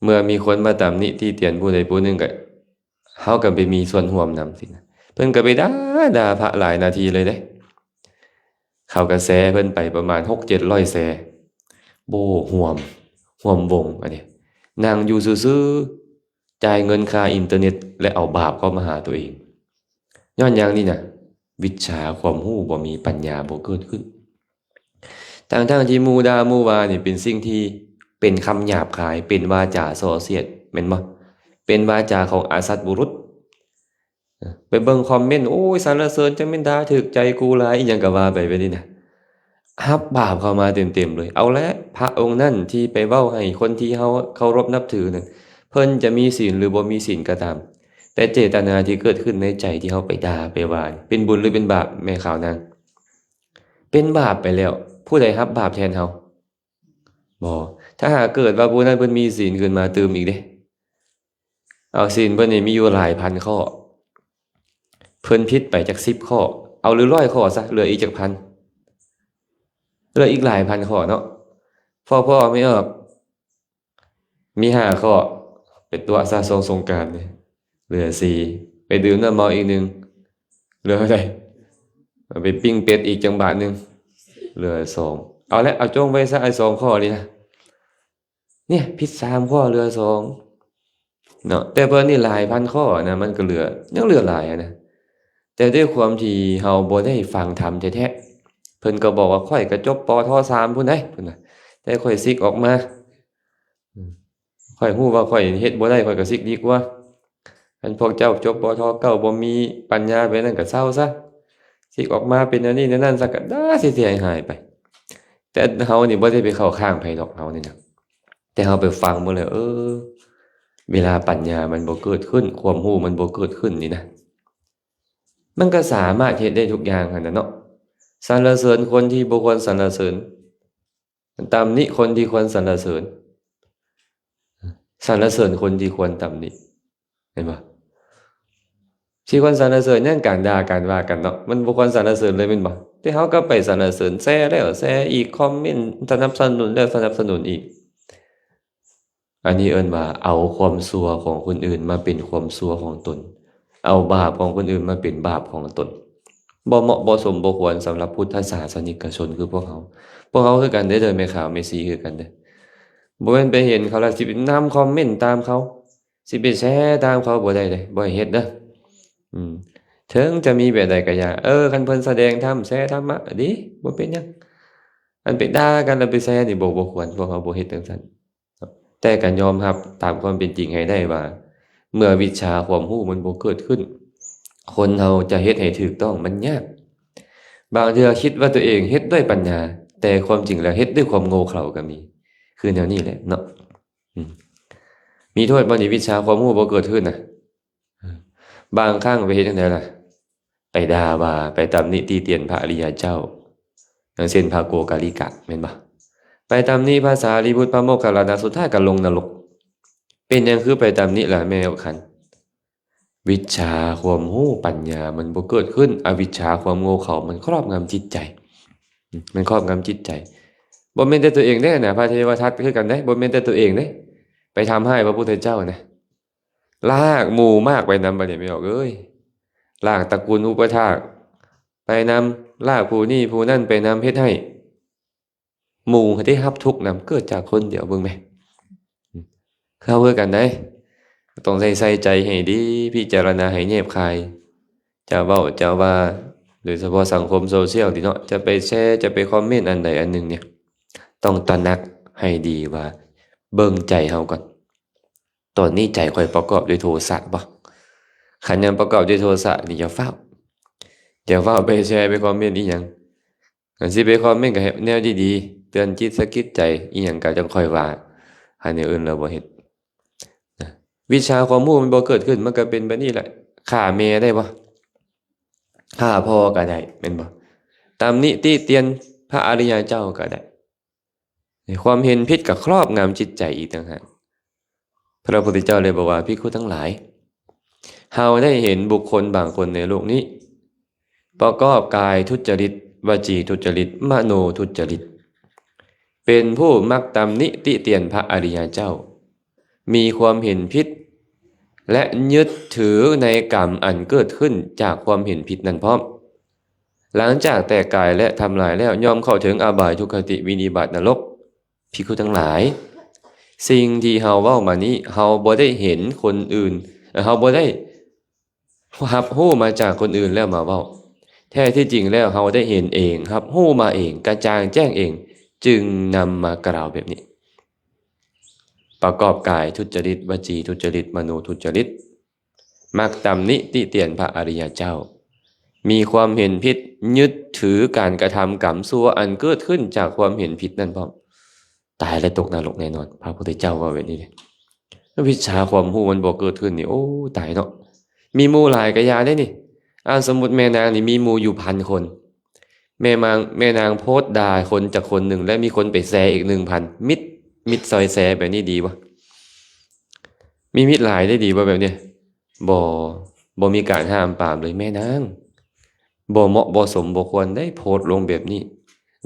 ເມື່ອມີຄົນມາຕຳໜິຕິຕຽນຜູ້ໃດຜູ້ໜຶ່ງ ກໍ ເຮົາກໍໄປມີສ່ວນຮ່ວມນຳຊີ້ນະ. ເພິ່ນກໍໄປດ່າ ດ່າພະຫຼາຍນາທີເລີຍເດ້. ເຂົາກໍແຊເພິ່ນໄປປະມານຫົກເຈັດຮ້ອຍແຊ. ໂອ້ ຮ່ວມ ຮ່ວມວົງ ອັນນີ້ ນັ່ງຢູ່ຊື່ໆ ຈ່າຍເງິນຄ່າອິນເຕີເນັດ ແລະ ເອົາບາບເຂົ້າມາຫາຕົວເອງ. ຍ້ອນຫຍັງນີ້ນະ? ວິດຊາຄວາມຮູ້ບໍ່ມີ, ປັນຍາບໍ່ເກີດຂຶ້ນ. ທັງໆທີ່ໝູ່ດ່າໝູ່ວ່ານີ້ເປັນສິ່ງທີ່ເປັນຄຳຫຍາບຄາຍ, ເປັນວາຈາສໍ້ສຽດ ແມ່ນບໍ່? ເປັນວາຈາຂອງອະສັດບຸລຸດ. ໄປເບິ່ງຄອມເມັນ, ໂອ້ຍ ສັນລະເສີນ ຈັ່ງແມ່ນດ່າຖືກໃຈກູຫຼາຍ, ອີ່ຫຍັງກໍວ່າໄປແບບນີ້ນະ. ຮັບບາບເຂົ້າມາເຕັມໆເລີຍ. ເອົາແຫຼະ ພະອົງນັ້ນທີ່ໄປເວົ້າໃຫ້ຄົນທີ່ເຮົາເຄົາລົບນັບຖືນັ້ນ ເພິ່ນຈະມີສິນຫຼືບໍ່ມີສິນກໍຕາມ, ແຕ່ເຈດຕະນາທີ່ເກີດຂຶ້ນໃນໃຈທີ່ເຮົາໄປດ່າໄປວ່າ ເປັນບຸນຫຼືເປັນບາບ ແມ່ຂາວນາງ? ເປັນບາບໄປແລ້ວ. ຜູ້ໃດຮັບບາບແທນເຮົາ? ບໍ່. ຖ້າຫາກເກີດວ່າຜູ້ນັ້ນເພິ່ນມີສິນຂຶ້ນມາຕື່ມອີກເດ້. ເອົາ ສິນເພິ່ນນີ້ມີຢູ່ຫຼາຍພັນຂໍ້, ເພິ່ນຜິດໄປຈັກສິບຂໍ້ ເອົາ ຫຼື ຮ້ອຍຂໍ້ຊະ, ເຫຼືອອີກຈັກພັນ? ເຫຼືອອີກຫຼາຍພັນຂໍ້ເນາະ. ພໍ່ໆ ແມ່ອອກ ມີຫ້າຂໍ້, ໄປຕົວະຊະຊ່ວງສົງການນີ້ ເຫຼືອສີ່, ໄປດື່ມນ້ຳເມົາອີກໜຶ່ງ ເຫຼືອເທົ່າໃດ? ໄປປີ້ງເປັດອີກຈັກບາດໜຶ່ງ ເຫຼືອສອງ. ເອົາແຫຼະ ເອົາຈົ່ງໄວ້ຊະ ໄອ້ສອງຂໍ້ນີ້ນະ. ເນຍ ຜິດສາມຂໍ້ ເຫຼືອສອງເນາະ. ແຕ່ເພິ່ນນີ້ຫຼາຍພັນຂໍ້ນະ, ມັນກໍເຫຼືອ ຍັງເຫຼືອຫຼາຍນະ. ແຕ່ດ້ວຍຄວາມທີ່ເຮົາບໍ່ໄດ້ຟັງທຳແທ້ໆ, ເພິ່ນກໍບອກວ່າ ຂ້ອຍກໍຈົບ ປທ ສາມ ພຸ້ນໃດ໋ ເພິ່ນວ່າ, ແຕ່ຂ້ອຍສິກອອກມາ. ອືມ ຂ້ອຍຮູ້ວ່າຂ້ອຍເຮັດບໍ່ໄດ້ ຂ້ອຍກໍສິກດີກວ່າ. ຄັນພວກເຈົ້າຈົບ ປທ ເກົ້າ ບໍ່ມີປັນຍາແບບນັ້ນກໍເຊົາຊະ, ສິກອອກມາເປັນແນວນີ້ແນວນັ້ນຊະ ກໍດ່າເສຍຫາຍໆໄປ. ແຕ່ເຮົານີ້ບໍ່ໄດ້ໄປເຂົ້າຂ້າງໃຜດອກ ເຮົານີ້ນະ, ແຕ່ເຮົາໄປຟັງເບິ່ງແລ້ວ ເອີ ເວລາປັນຍາມັນບໍ່ເກີດຂຶ້ນ ຄວາມຮູ້ມັນບໍ່ເກີດຂຶ້ນນີ້ນະ, ມັນກໍສາມາດເຮັດໄດ້ທຸກຢ່າງຫັ້ນນະເນາະ. ສັນລະເສີນຄົນທີ່ບໍ່ຄວນສັນລະເສີນ, ຕຳໜິຄົນທີ່ຄວນສັນລະເສີນ, ສັນລະເສີນຄົນທີ່ຄວນຕຳໜິ ເຫັນບໍ່? ທີ່ຄວນສັນລະເສີນຫຍັງ? ການດ່າການວ່າກັນເນາະ, ມັນບໍ່ຄວນສັນລະເສີນເລີຍແມ່ນບໍ່? ແຕ່ເຮົາກໍໄປສັນລະເສີນ, ແຊແລ້ວແຊອີກ, ຄອມເມັນສະໜັບສະໜູນແລ້ວສະໜັບສະໜູນອີກ. ອັນນີ້ເອີ້ນວ່າເອົາຄວາມຊົ່ວຂອງຄົນອື່ນມາເປັນຄວາມຊົ່ວຂອງຕົນ, ເອົາບາບຂອງຄົນອື່ນມາເປັນບາບຂອງຕົນ. ບໍ່ເໝາະບໍ່ສົມບໍ່ຄວນສຳລັບພຸດທະສາສະນິກະຊົນຄືພວກເຮົາ. ພວກເຮົາຄືກັນເດີ້, ເດີ ແມ່ຂາວແມ່ສີຄືກັນເດີ້. ບໍ່ແມ່ນໄປເຫັນເຂົາແລ້ວຊິໄປນຳຄອມເມັນຕາມເຂົາ, ຊິໄປແຊຕາມເຂົາ ບໍ່ໄດ້ເດ້, ບໍ່ໃຫ້ເຮັດເດີ້. ອືມ ເຖິງຈະມີແບບໃດກໍຢ່າ, ເອີ ຄັນເພິ່ນສະແດງທຳ ແຊທຳມະ ດີ, ບໍ່ເປັນຫຍັງ. ອັນໄປດ່າກັນແລ້ວໄປແຊນີ້ ບໍ່ ບໍ່ຄວນ, ພວກເຮົາບໍ່ເຮັດຈັ່ງຊັ້ນ. ແຕ່ກໍຍອມຮັບຕາມຄວາມເປັນຈິງໃຫ້ໄດ້ວ່າ ເມື່ອວິດຊາຄວາມຮູ້ມັນບໍ່ເກີດຂຶ້ນ, ຄົນເຮົາຈະເຮັດໃຫ້ຖືກຕ້ອງມັນຍາກ. ບາງເທື່ອຄິດວ່າຕົວເອງເຮັດດ້ວຍປັນຍາ, ແຕ່ຄວາມຈິງແລ້ວເຮັດດ້ວຍຄວາມໂງ່ເຂົາກໍມີ. ຄືແນວນີ້ແຫຼະເນາະ. ອືມ ມີໂທດບໍ່ນີ້? ວິດຊາຄວາມຮູ້ບໍ່ເກີດຂຶ້ນນະ. ບາງຄັ້ງໄປເຮັດຈັ່ງໃດລະ? ໄປດ່າວ່າ, ໄປຕຳໜິຕິຕຽນພະອະລິຍະເຈົ້າ, ຢ່າງເຊັ່ນ ພະໂກກາລິກະ ແມ່ນບໍ່? ໄປຕຳໜິພະສາລີບຸດ ພະໂມກຄັນລານະ ສຸດທ້າຍກໍລົງນະລົກ. ເປັນຫຍັງຄືໄປຕຳໜິລະແມ່ອອກຄັນ? ວິດຊາຄວາມຮູ້ປັນຍາມັນບໍ່ເກີດຂຶ້ນ, ອະວິດຊາຄວາມໂງ່ເຂົາມັນຄອບງຳຈິດໃຈ, ມັນຄອບງຳຈິດໃຈ. ບໍ່ແມ່ນແຕ່ຕົວເອງເດ້ນະ, ພະເທວະທັດຄືກັນເດ້, ບໍ່ແມ່ນແຕ່ຕົວເອງເດ້ ໄປທຳຮ້າຍພະພຸດທະເຈົ້ານະ. ລາກໝູ່ມາກໄປນຳ ບາດນີ້ແມ່ອອກເອີຍ, ລາກຕະກູນອຸປະຖາກໄປນຳ, ລາກຜູ້ນີ້ຜູ້ນັ້ນໄປນຳ, ເຮັດໃຫ້ໝູ່ໄດ້ຮັບທຸກນຳ, ເກີດຈາກຄົນດຽວ. ເບິ່ງແມ, ເຮົາຄືກັນໄດ໋, ຕ້ອງໃສ່ ໃສ່ໃຈໃຫ້ດີ, ພິຈາລະນາໃຫ້ແຍບຄາຍ. ຈະເວົ້າຈະວ່າ ໂດຍສະເພາະສັງຄົມໂຊຊຽວນີ້ເນາະ, ຈະໄປແຊ ຈະໄປຄອມເມັນອັນໃດອັນໜຶ່ງນີ້ ຕ້ອງຕະໜັກໃຫ້ດີວ່າ ເບິ່ງໃຈເຮົາກ່ອນ. ຕອນນີ້ໃຈຂ້ອຍປະກອບດ້ວຍໂທສະບໍ່? ຄັນຍັງປະກອບດ້ວຍໂທສະນີ້ ຢ່າຟ້າວ, ຢ່າຟ້າວໄປແຊໄປຄອມເມັນອີ່ຫຍັງ. ຄັນຊິໄປຄອມເມັນກໍໃຫ້ແນວດີໆ ເຕືອນຈິດສະກິດໃຈ, ອີ່ຫຍັງກໍຈັ່ງຄ່ອຍວ່າ, ຄັນແນວອື່ນແລ້ວບໍ່ເຮັດ. ນະ, ວິດຊາຄວາມຮູ້ມັນບໍ່ເກີດຂຶ້ນ, ມັນກໍເປັນແບບນີ້ແຫຼະ. ຂ້າແມ່ໄດ້ບໍ່? ຂ້າພໍ່ກໍໄດ້ ແມ່ນບໍ່? ຕຳໜິຕິຕຽນພະອະລິຍະເຈົ້າກໍໄດ້. ຄວາມເຫັນຜິດກໍຄລອບງຳຈິດໃຈອີກຕ່າງຫາກ. ພະພຸດທະເຈົ້າເລີຍບອກວ່າ, ພິກຂຸທັງຫຼາຍ, ເຮົາໄດ້ເຫັນບຸກຄົນບາງຄົນໃນໂລກນີ້ ປະກອບກາຍທຸດຈະລິດ, ວະຈີທຸດຈະລິດ, ມະໂນທຸດຈະລິດ, ເປັນຜູ້ມັກຕຳໜິຕິຕຽນພະອະລິຍະເຈົ້າ, ມີຄວາມເຫັນຜິດ ແລະ ຍຶດຖືໃນກຳອັນເກີດຂຶ້ນຈາກຄວາມເຫັນຜິດນັ້ນພ້ອມ. ຫຼັງຈາກແຕກກາຍ ແລະ ທຳລາຍແລ້ວ ຍ່ອມເຂົ້າເຖິງອະບາຍ, ທຸກຄະຕິ, ວິນິບາດ, ນະລົກ. ພິກຂຸທັງຫຼາຍ, ສິ່ງທີ່ເຮົາເວົ້າມານີ້ ເຮົາບໍ່ໄດ້ເຫັນຄົນອື່ນ, ເຮົາບໍ່ໄດ້ຮັບຮູ້ມາຈາກຄົນອື່ນແລ້ວມາເວົ້າ. ແທ້ທີ່ຈິງແລ້ວ ເຮົາໄດ້ເຫັນເອງ, ຮັບຮູ້ມາເອງ, ກະຈ່າງແຈ້ງເອງ, ຈຶ່ງນຳມາກ່າວແບບນີ້. ປະກອບກາຍທຸດຈະລິດ, ວະຈີທຸດຈະລິດ, ມະໂນທຸດຈະລິດ, ມັກຕຳໜິຕິຕຽນພະອະລິຍະເຈົ້າ, ມີຄວາມເຫັນຜິດ, ຍຶດຖືການກະທຳກຳຊົ່ວອັນເກີດຂຶ້ນຈາກຄວາມເຫັນຜິດນັ້ນພ້ອມ. ຕາຍແລ້ວຕົກນະລົກແນ່ນອນ, ພະພຸດທະເຈົ້າເວົ້າແບບນີ້ເດ້. ວິຊາຄວາມຮູ້ມັນບໍ່ເກີດຂຶ້ນນີ້ ໂອ້ ຕາຍເນາະ. ມີໝູ່ຫຼາຍກະຢ່າເດ້ນີ້. ອາ ສົມມຸດແມ່ນາງນີ້ມີໝູ່ຢູ່ພັນຄົນ, ແມ່ນາງ ແມ່ນາງໂພສດ່າຄົນຈັກຄົນໜຶ່ງ ແລ້ວມີຄົນໄປແຊອີກໜຶ່ງພັນ, ມິດ ມິດຊ່ອຍແຊແບບນີ້ດີບໍ່? ມີມິດຫຼາຍໄດ້ດີບໍ່ແບບນີ້? ບໍ່ ບໍ່ມີການຫ້າມປາມເລີຍ. ແມ່ນາງ ບໍ່ເໝາະບໍ່ສົມບໍ່ຄວນໄດ້ໂພສລົງແບບນີ້,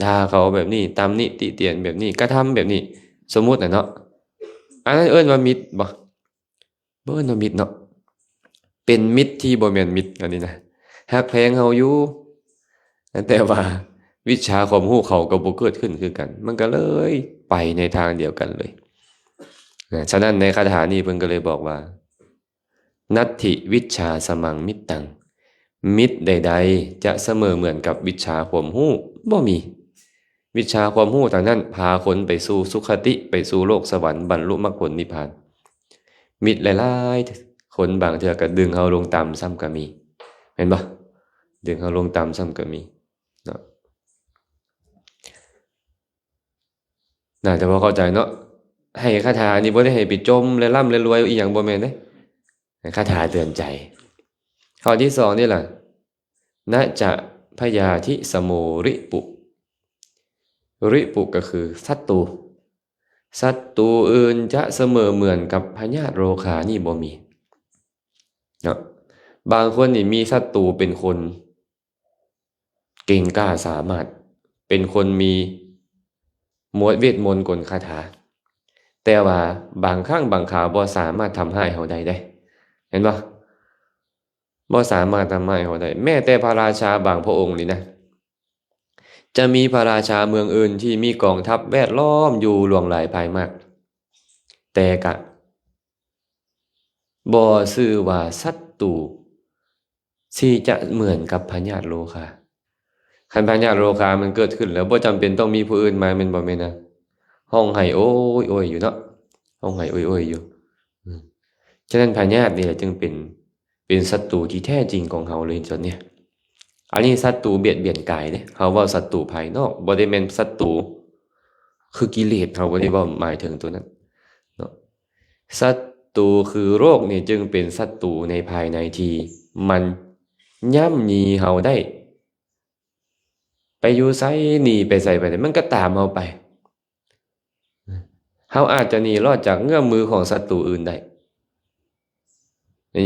ດ່າເຂົາແບບນີ້, ຕຳໜິຕິຕຽນແບບນີ້, ກະທຳແບບນີ້, ສົມມຸດນະເນາະ. ອັນນັ້ນເອີ້ນວ່າມິດບໍ່? ບໍ່ເອີ້ນວ່າມິດເນາະ, ເປັນມິດທີ່ບໍ່ແມ່ນມິດ. ອັນນີ້ນະ ຮັກແພງເຮົາຢູ່, ແຕ່ວ່າວິຊາຄວາມຮູ້ເຂົາກໍບໍ່ເກີດຂຶ້ນຄືກັນ, ມັນກໍເລີຍໄປໃນທາງດຽວກັນເລີຍ. ນະ ສະນັ້ນໃນຄາຖານີ້ເພິ່ນກໍເລີຍບອກວ່າ ນັດຖິວິຊຊາສະມັງມິດຕັງ, ມິດໃດໆຈະສະເໝີເໝືອນກັບວິຊາຄວາມຮູ້? ບໍ່ມີ. ວິຊາຄວາມຮູ້ທັງນັ້ນພາຄົນໄປສູ່ສຸຄະຕິ, ໄປສູ່ໂລກສະຫວັນ, ບັນລຸມັກຜົນນິບພານ. ມິດຫຼາຍໆຄົນບາງເທື່ອກໍດຶງເຮົາລົງຕ່ຳຊ້ຳກໍມີ, ແມ່ນບໍ່? ດຶງເຮົາລົງຕ່ຳຊ້ຳກໍມີເນາະ. ໜ້າຈະພໍເຂົ້າໃຈເນາະ. ໃຫ້ຄາຖານີ້ບໍ່ໄດ້ໃຫ້ໄປຈົ່ມແລະລ່ຳແລະລວຍອີ່ຫຍັງ, ບໍ່ແມ່ນເດ້. ໃຫ້ຄາຖາເຕືອນໃຈ. ຂໍ້ທີສອງນີ້ລະ, ນະຈະພະຍາທິສະໂມລິປຸ. ລິປຸກໍຄືສັດຕູ. ສັດຕູອື່ນຈະສະເໝີເໝືອນກັບພະຍາດໂລຄານີ້ບໍ່ມີເນາະ. ບາງຄົນນີ້ມີສັດຕູເປັນຄົນ ເກັ່ງກ້າສາມາດ, ເປັນຄົນມີມວດເວດມົນກົນຄາຖາ, ແຕ່ວ່າບາງຄັ້ງບາງຄາວບໍ່ສາມາດທຳຮ້າຍເຮົາໄດ້ເດ້. ເຫັນບໍ່? ບໍ່ສາມາດທຳຮ້າຍເຮົາໄດ້. ແມ້ແຕ່ພະລາຊາບາງພະອົງນີ້ນະ, ຈະມີພະລາຊາເມືອງອື່ນທີ່ມີກອງທັບແວດລ້ອມຢູ່ຫຼວງຫຼາຍພາຍມາກ, ແຕ່ກະບໍ່ຊື່ວ່າສັດຕູ ທີ່ຈະເໝືອນກັບພະຍາດໂລຄາ. ຄັນພະຍາດໂລຄາມັນເກີດຂຶ້ນແລ້ວ ບໍ່ຈຳເປັນຕ້ອງມີຜູ້ອື່ນມາ, ແມ່ນບໍ່ແມ່ນນະ? ຮ້ອງໄຫ້ໂອຍໂອຍຢູ່ເນາະ, ຮ້ອງໄຫ້ໂອຍໂອຍຢູ່. ອືມ ສະນັ້ນພະຍາດນີ້ແຫຼະຈຶ່ງເປັນ, ເປັນສັດຕູທີ່ແທ້ຈິງຂອງເຮົາເລີຍຕອນນີ້. ອັນນີ້ສັດຕູບຽດບຽນກາຍເດ້, ເຮົາເວົ້າສັດຕູພາຍນອກ, ບໍ່ໄດ້ແມ່ນສັດຕູຄືກິເລດ, ເຮົາບໍ່ໄດ້ເວົ້າໝາຍເຖິງຕົວນັ້ນເນາະ. ສັດຕູຄືໂລກນີ້ຈຶ່ງເປັນສັດຕູໃນພາຍໃນທີ່ມັນຍ່ຳຢີເຮົາໄດ້, ໄປຢູ່ໃສ ໜີໄປໃສໄປໃດ ມັນກໍຕາມເຮົາໄປ. ເຮົາອາດຈະໜີລອດຈາກເງື້ອມມືຂອງສັດຕູອື່ນໄດ້.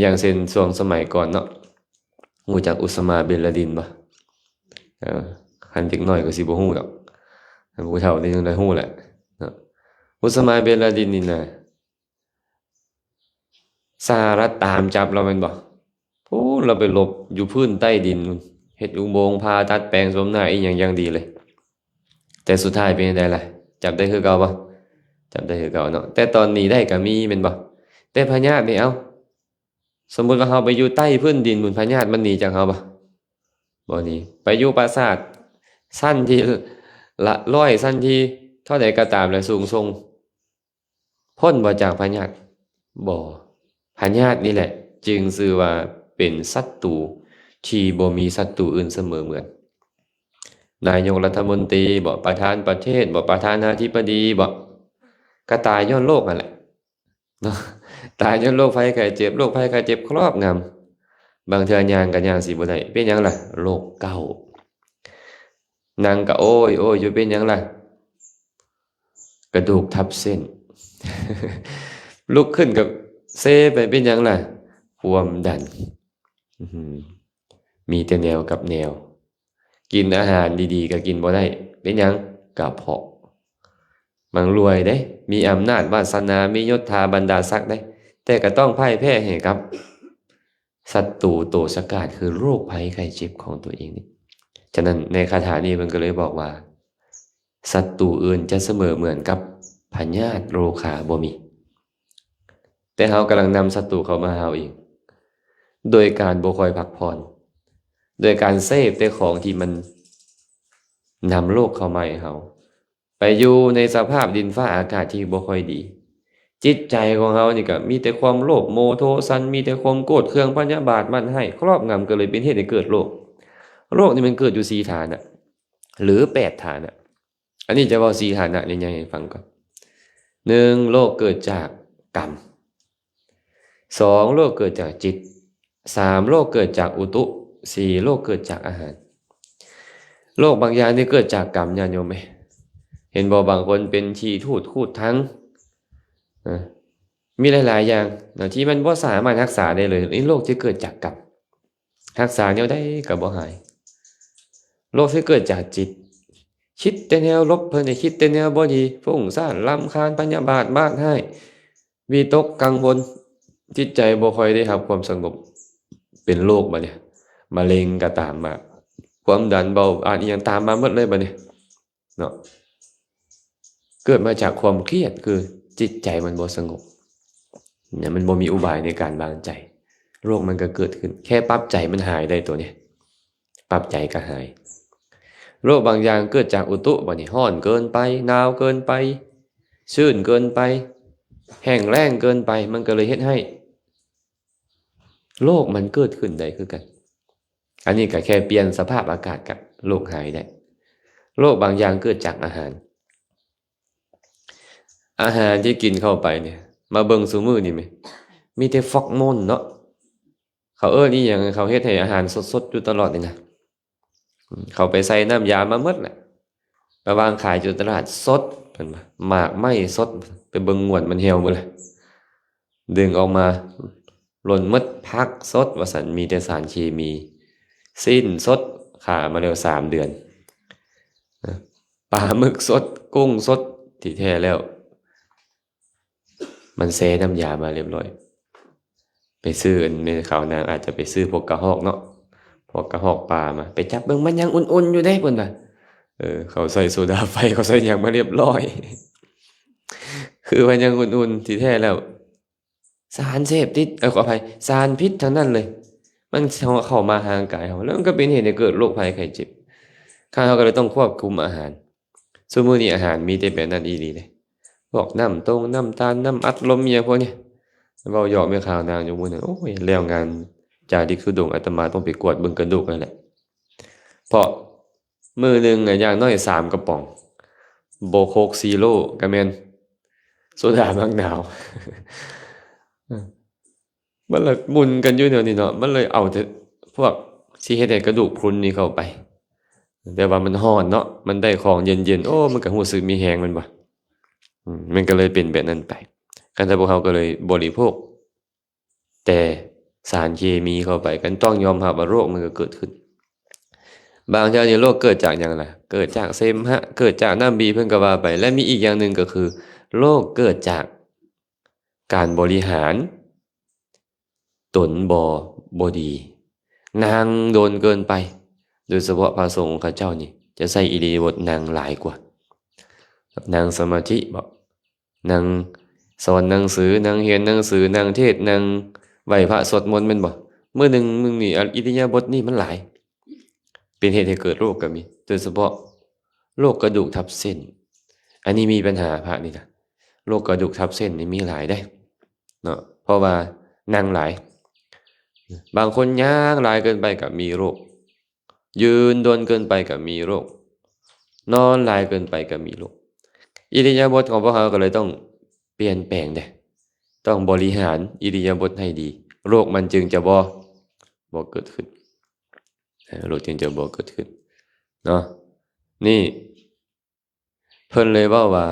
ຢ່າງເຊັ່ນຊ່ວງສະໄໝກ່ອນເນາະ, ຮູ້ຈັກອຸສາມາ ບິນ ລາດິນບໍ່? ເອີ ຄັນເດັກນ້ອຍກໍຊິບໍ່ຮູ້ດອກ, ຜູ້ເຖົ້ານີ້ຍັງໄດ້ຮູ້ແຫຼະເນາະ. ອຸສາມາ ບິນ ລາດິນນີ້ນະ ສະຫະລັດຕາມຈັບລາວແມ່ນບໍ່? ໂອ້ ລາວໄປຫຼົບຢູ່ພື້ນໃຕ້ດິນ, ເຮັດອຸໂມງ, ຜ່າຕັດແປງໂສມໜ້າອີ່ຫຍັງຢ່າງດີເລີຍ. ແຕ່ສຸດທ້າຍເປັນຈັ່ງໃດລະ? ຈັບໄດ້ຄືເກົ່າບໍ່? ຈັບໄດ້ຄືເກົ່າເນາະ. ແຕ່ຕອນໜີໄດ້ກໍມີແມ່ນບໍ່? ແຕ່ພະຍາດນີ້ ເອົ້າ ສົມມຸດວ່າເຮົາໄປຢູ່ໃຕ້ພື້ນດິນພຸ້ນ, ພະຍາດມັນໜີຈາກເຮົາບໍ່? ບໍ່ໜີ. ໄປຢູ່ປາສາດຊັ້ນທີ່ລະຮ້ອຍ, ຊັ້ນທີ່ເທົ່າໃດກໍຕາມແຫຼະ, ສູງສົ່ງ ພົ້ນບໍ່ຈາກພະຍາດ? ບໍ່. ພະຍາດນີ້ແຫຼະຈຶ່ງຊື່ວ່າເປັນສັດຕູທີ່ບໍ່ມີສັດຕູອື່ນສະເໝີເໝືອນ. ນາຍົກລັດຖະມົນຕີບໍ, ປະທານປະເທດບໍ, ປະທານາທິບໍດີບໍ, ກໍຕາຍຍ້ອນໂລກຫັ້ນແຫຼະເນາະ. ຕາຍຍ້ອນໂລກໄພໄຂ້ເຈັບ, ໂລກໄພໄຂ້ເຈັບຄອບງຳ. ບາງເທື່ອຍ່າງກໍຍ່າງຊິບໍ່ໄດ້. ເປັນຫຍັງລະ? ໂລກເກົ້າ. ນັ່ງກໍໂອ້ຍໆຢູ່. ເປັນຫຍັງລະ? ກະດູກທັບເສັ້ນ. ລຸກຂຶ້ນກໍເຊໄປ. ເປັນຫຍັງລະ? ຄວາມດັນ. ອື ມີແຕ່ແນວກັບແນວ. ກິນອາຫານດີໆກໍກິນບໍ່ໄດ້. ເປັນຫຍັງ? ກະເພາະ. ມັນລວຍເດ້, ມີອຳນາດວາສະໜາ, ມີຍົດຖາບັນດາສັກເດ້, ແຕ່ກໍຕ້ອງພ່າຍແພ້ໃຫ້ກັບສັດຕູໂຕສະກາດ ຄືໂລກໄພໄຂ້ເຈັບຂອງຕົວເອງນີ້. ສະນັ້ນໃນຄາຖານີ້ເພິ່ນກໍເລີຍບອກວ່າ ສັດຕູອື່ນຈະສະເໝີເໝືອນກັບພະຍາດໂລຄາບໍ່ມີ. ແຕ່ເຮົາກຳລັງນຳສັດຕູເຂົ້າມາຫາເຮົາເອງ ໂດຍການບໍ່ຄ່ອຍພັກຜ່ອນ, ໂດຍການເສບແຕ່ຂອງທີ່ມັນນຳໂລກເຂົ້າມາໃຫ້ເຮົາ, ໄປຢູ່ໃນສະພາບດິນຟ້າອາກາດທີ່ບໍ່ຄ່ອຍດີ. ຈິດໃຈຂອງເຮົານີ້ກໍມີແຕ່ຄວາມໂລບໂມໂທສັນ, ມີແຕ່ຄວາມໂກດເຄືອງພະຍາບາດໝັ່ນຮ້າຍຄອບງຳ, ກໍເລີຍເປັນເຫດໃຫ້ເກີດໂລກ. ໂລກນີ້ມັນເກີດຢູ່ສີ່ຖານະ ຫຼື ແປດຖານະ. ອັນນີ້ຈະເວົ້າສີ່ຖານະໃຫຍ່ໆໃຫ້ຟັງກ່ອນ. ໜຶ່ງ ໂລກເກີດຈາກກຳ. ສອງ ໂລກເກີດຈາກຈິດ. ສາມ ໂລກເກີດຈາກອຸຕຸ. ສີ່ ໂລກເກີດຈາກອາຫານ. ໂລກບາງຢ່າງນີ້ເກີດຈາກກຳ, ຍາດໂຍມເອີຍ. ເຫັນບໍ່? ບາງຄົນເປັນຂີ້ທູດຂູດຖັງ, ເອີ ມີຫຼາຍໆຢ່າງນະ ທີ່ມັນບໍ່ສາມາດຮັກສາໄດ້ເລີຍ. ນີ້ໂລກທີ່ເກີດຈາກກຳ. ຮັກສາແນວໃດກໍບໍ່ຫາຍ. ໂລກທີ່ເກີດຈາກຈິດ, ຄິດແຕ່ແນວລົບ, ເພິ່ນຈະຄິດແຕ່ແນວບໍ່ດີ, ຟຸ້ງຊ້ານ, ລຳຄານ, ພະຍາບາດ, ມາດຮ້າຍ, ວິຕົກ, ກັງວົນ, ຈິດໃຈບໍ່ຄ່ອຍໄດ້ຮັບຄວາມສະຫງົບ. ເປັນໂລກບັດນີ້, ມະເຮັງກໍຕາມມາ, ຄວາມດັນ, ເບົາຫວານ, ອີ່ຫຍັງຕາມມາໝົດເລີຍບັດນີ້. ເນາະ ເກີດມາຈາກຄວາມຄຽດ ຄືຈິດໃຈມັນບໍ່ສະຫງົບນະ, ມັນບໍ່ມີອຸບາຍໃນການວາງໃຈ, ໂລກມັນກໍເກີດຂຶ້ນ. ແຄ່ປັບໃຈມັນຫາຍໄດ້ຕົວນີ້, ປັບໃຈກໍຫາຍ. ໂລກບາງຢ່າງເກີດຈາກອຸຕຸ, ບັດນີ້ຮ້ອນເກີນໄປ, ໜາວເກີນໄປ, ຊື້ນເກີນໄປ, ແຫ້ງແລ້ງເກີນໄປ, ມັນກໍເລີຍເຮັດໃຫ້ ໂລກມັນເກີດຂຶ້ນໄດ້ຄືກັນ. ອັນນີ້ກໍແຄ່ປ່ຽນສະພາບອາກາດ ກະໂລກຫາຍໄດ້. ໂລກບາງຢ່າງເກີດຈາກອາຫານ. ອາຫານທີ່ກິນເຂົ້າໄປນີ້ ມາເບິ່ງຊຸມື້ນີ້ແມະ ມີແຕ່ຟອກໂມນເນາະ. ເຂົາເອີ້ນອີ່ຫຍັງ ເຂົາເຮັດໃຫ້ອາຫານສົດໆຢູ່ຕະຫຼອດນີ້ນະ. ເຂົາໄປໃສ່ນ້ຳຢາມາໝົດແຫຼະ, ໄປວາງຂາຍຢູ່ຕະຫຼາດສົດ ເພິ່ນວ່າ ໝາກໄມ້ສົດ, ໄປເບິ່ງງວດມັນຫ່ຽວໝົດລະ, ດຶງອອກມາຫຼົ່ນໝົດ. ຜັກສົດວ່າຊັ້ນ ມີແຕ່ສານເຄມີ, ຊີ້ນສົດ ຂ້າມາແລ້ວສາມເດືອນ, ປາໝຶກສົດ ກຸ້ງສົດ ທີ່ແທ້ແລ້ວ ມັນແຊ່ນ້ຳຢາມາຮຽບຮ້ອຍ. ໄປຊື້ ອັນແມ່ຂາວນາງອາດຈະໄປຊື້ພວກກະຮອກເນາະ, ພວກກະຮອກປ່າມາ, ໄປຈັບເບິ່ງມັນຍັງອຸ່ນໆຢູ່ເດ້ ເພິ່ນວ່າ. ເອີ ເຂົາໃສ່ໂຊດາໄຟ ເຂົາໃສ່ຫຍັງມາຮຽບຮ້ອຍ, ຄືວ່າຍັງອຸ່ນໆ. ທີ່ແທ້ແລ້ວ ສານເສບຕິດ ເອີ ຂໍອະໄພ ສານພິດທັງນັ້ນເລີຍ ມັນເຂົ້າມາຮ່າງກາຍເຮົາ ແລ້ວມັນກໍເປັນເຫດໃຫ້ເກີດໂລກໄພໄຂ້ເຈັບ. ຂ້າເຮົາກໍເລີຍຕ້ອງຄວບຄຸມອາຫານ. ຊຸມື້ນີ້ອາຫານມີແຕ່ແບບນັ້ນອີ່ຫຼີເດ້, ພວກນ້ຳຕົງນ້ຳຕານ ນ້ຳອັດລົມ ອີ່ຫຍັງພວກນີ້. ເວົ້າຫຍອກແມ່ຂາວນາງຢູ່ມື້ໜຶ່ງ, ໂອ້ຍ ແລ້ວງານຈາລິກທຸດົງ ອາດຕະມາຕ້ອງໄປກວດເບິ່ງກະດູກນັ້ນແຫຼະ, ເພາະມື້ໜຶ່ງ ອາ ຢ່າງໜ້ອຍສາມກະປ໋ອງ, ໂບໂຄກຊີໂຣກໍແມ່ນ, ໂຊດາໝາກນາວ. ມັນລະໝຸນກັນຢູ່ແນວນີ້ເນາະ, ມັນເລີຍເອົາແຕ່ພວກທີ່ເຮັດໃຫ້ກະດູກພຣຸນນີ້ເຂົ້າໄປ. ແຕ່ວ່າມັນຮ້ອນເນາະ, ມັນໄດ້ຂອງເຢັນໆ ໂອ້ ມັນກໍຮູ້ສຶກມີແຮງແມ່ນບໍ່? ອືມ ມັນກໍເລີຍເປັນແບບນັ້ນໄປ. ຄັນຖ້າພວກເຮົາກໍເລີຍບໍລິໂພກແຕ່ສານເຄມີເຂົ້າໄປ ກໍຕ້ອງຍອມຮັບວ່າໂລກມັນກໍເກີດຂຶ້ນ. ບາງເທື່ອນີ້ໂລກເກີດຈາກຫຍັງລະ? ເກີດຈາກເສມຫະ ເກີດຈາກນ້ຳບີ ເພິ່ນກໍວ່າໄປ. ແລະ ມີອີກຢ່າງໜຶ່ງກໍຄື ໂລກເກີດຈາກການບໍລິຫານ ຕົນບໍ່ ບໍ່ດີ ນັ່ງດົນເກີນໄປ. ໂດຍສະເພາະພະສົງຂອງເຂົາເຈົ້ານີ້ ຈະໃຊ້ອິລິຍາບົດນັ່ງຫຼາຍກວ່າ ນັ່ງສະມາທິບໍ ນັ່ງສອນໜັງສື ນັ່ງຮຽນໜັງສື ນັ່ງເທດ ນັ່ງໄຫວ້ພະສວດມົນ ແມ່ນບໍ່? ມື້ໜຶ່ງ ມື້ນີ້ ອາ ອິລິຍາບົດນີ້ມັນຫຼາຍ ເປັນເຫດໃຫ້ເກີດໂລກກໍມີ ໂດຍສະເພາະໂລກກະດູກທັບເສັ້ນ. ອັນນີ້ມີບັນຫາພະນີ້ນະ ໂລກກະດູກທັບເສັ້ນນີ້ມີຫຼາຍເດ້ເນາະ ເພາະວ່ານັ່ງຫຼາຍ. ບາງຄົນຍ່າງຫຼາຍເກີນໄປກໍມີໂລກ ຢືນດົນເກີນໄປກໍມີໂລກ ນອນຫຼາຍເກີນໄປກໍມີໂລກ. ອິລິຍາບົດຂອງພວກເຮົາກໍເລີຍຕ້ອງປ່ຽນແປງເດ້ ຕ້ອງບໍລິຫານອິລິຍາບົດໃຫ້ດີ ໂລກມັນຈຶ່ງຈະບໍ່ ບໍ່ເກີດຂຶ້ນ ໂລກຈຶ່ງຈະບໍ່ເກີດຂຶ້ນເນາະ. ນີ້ ເພິ່ນເລີຍເວົ້າວ່າ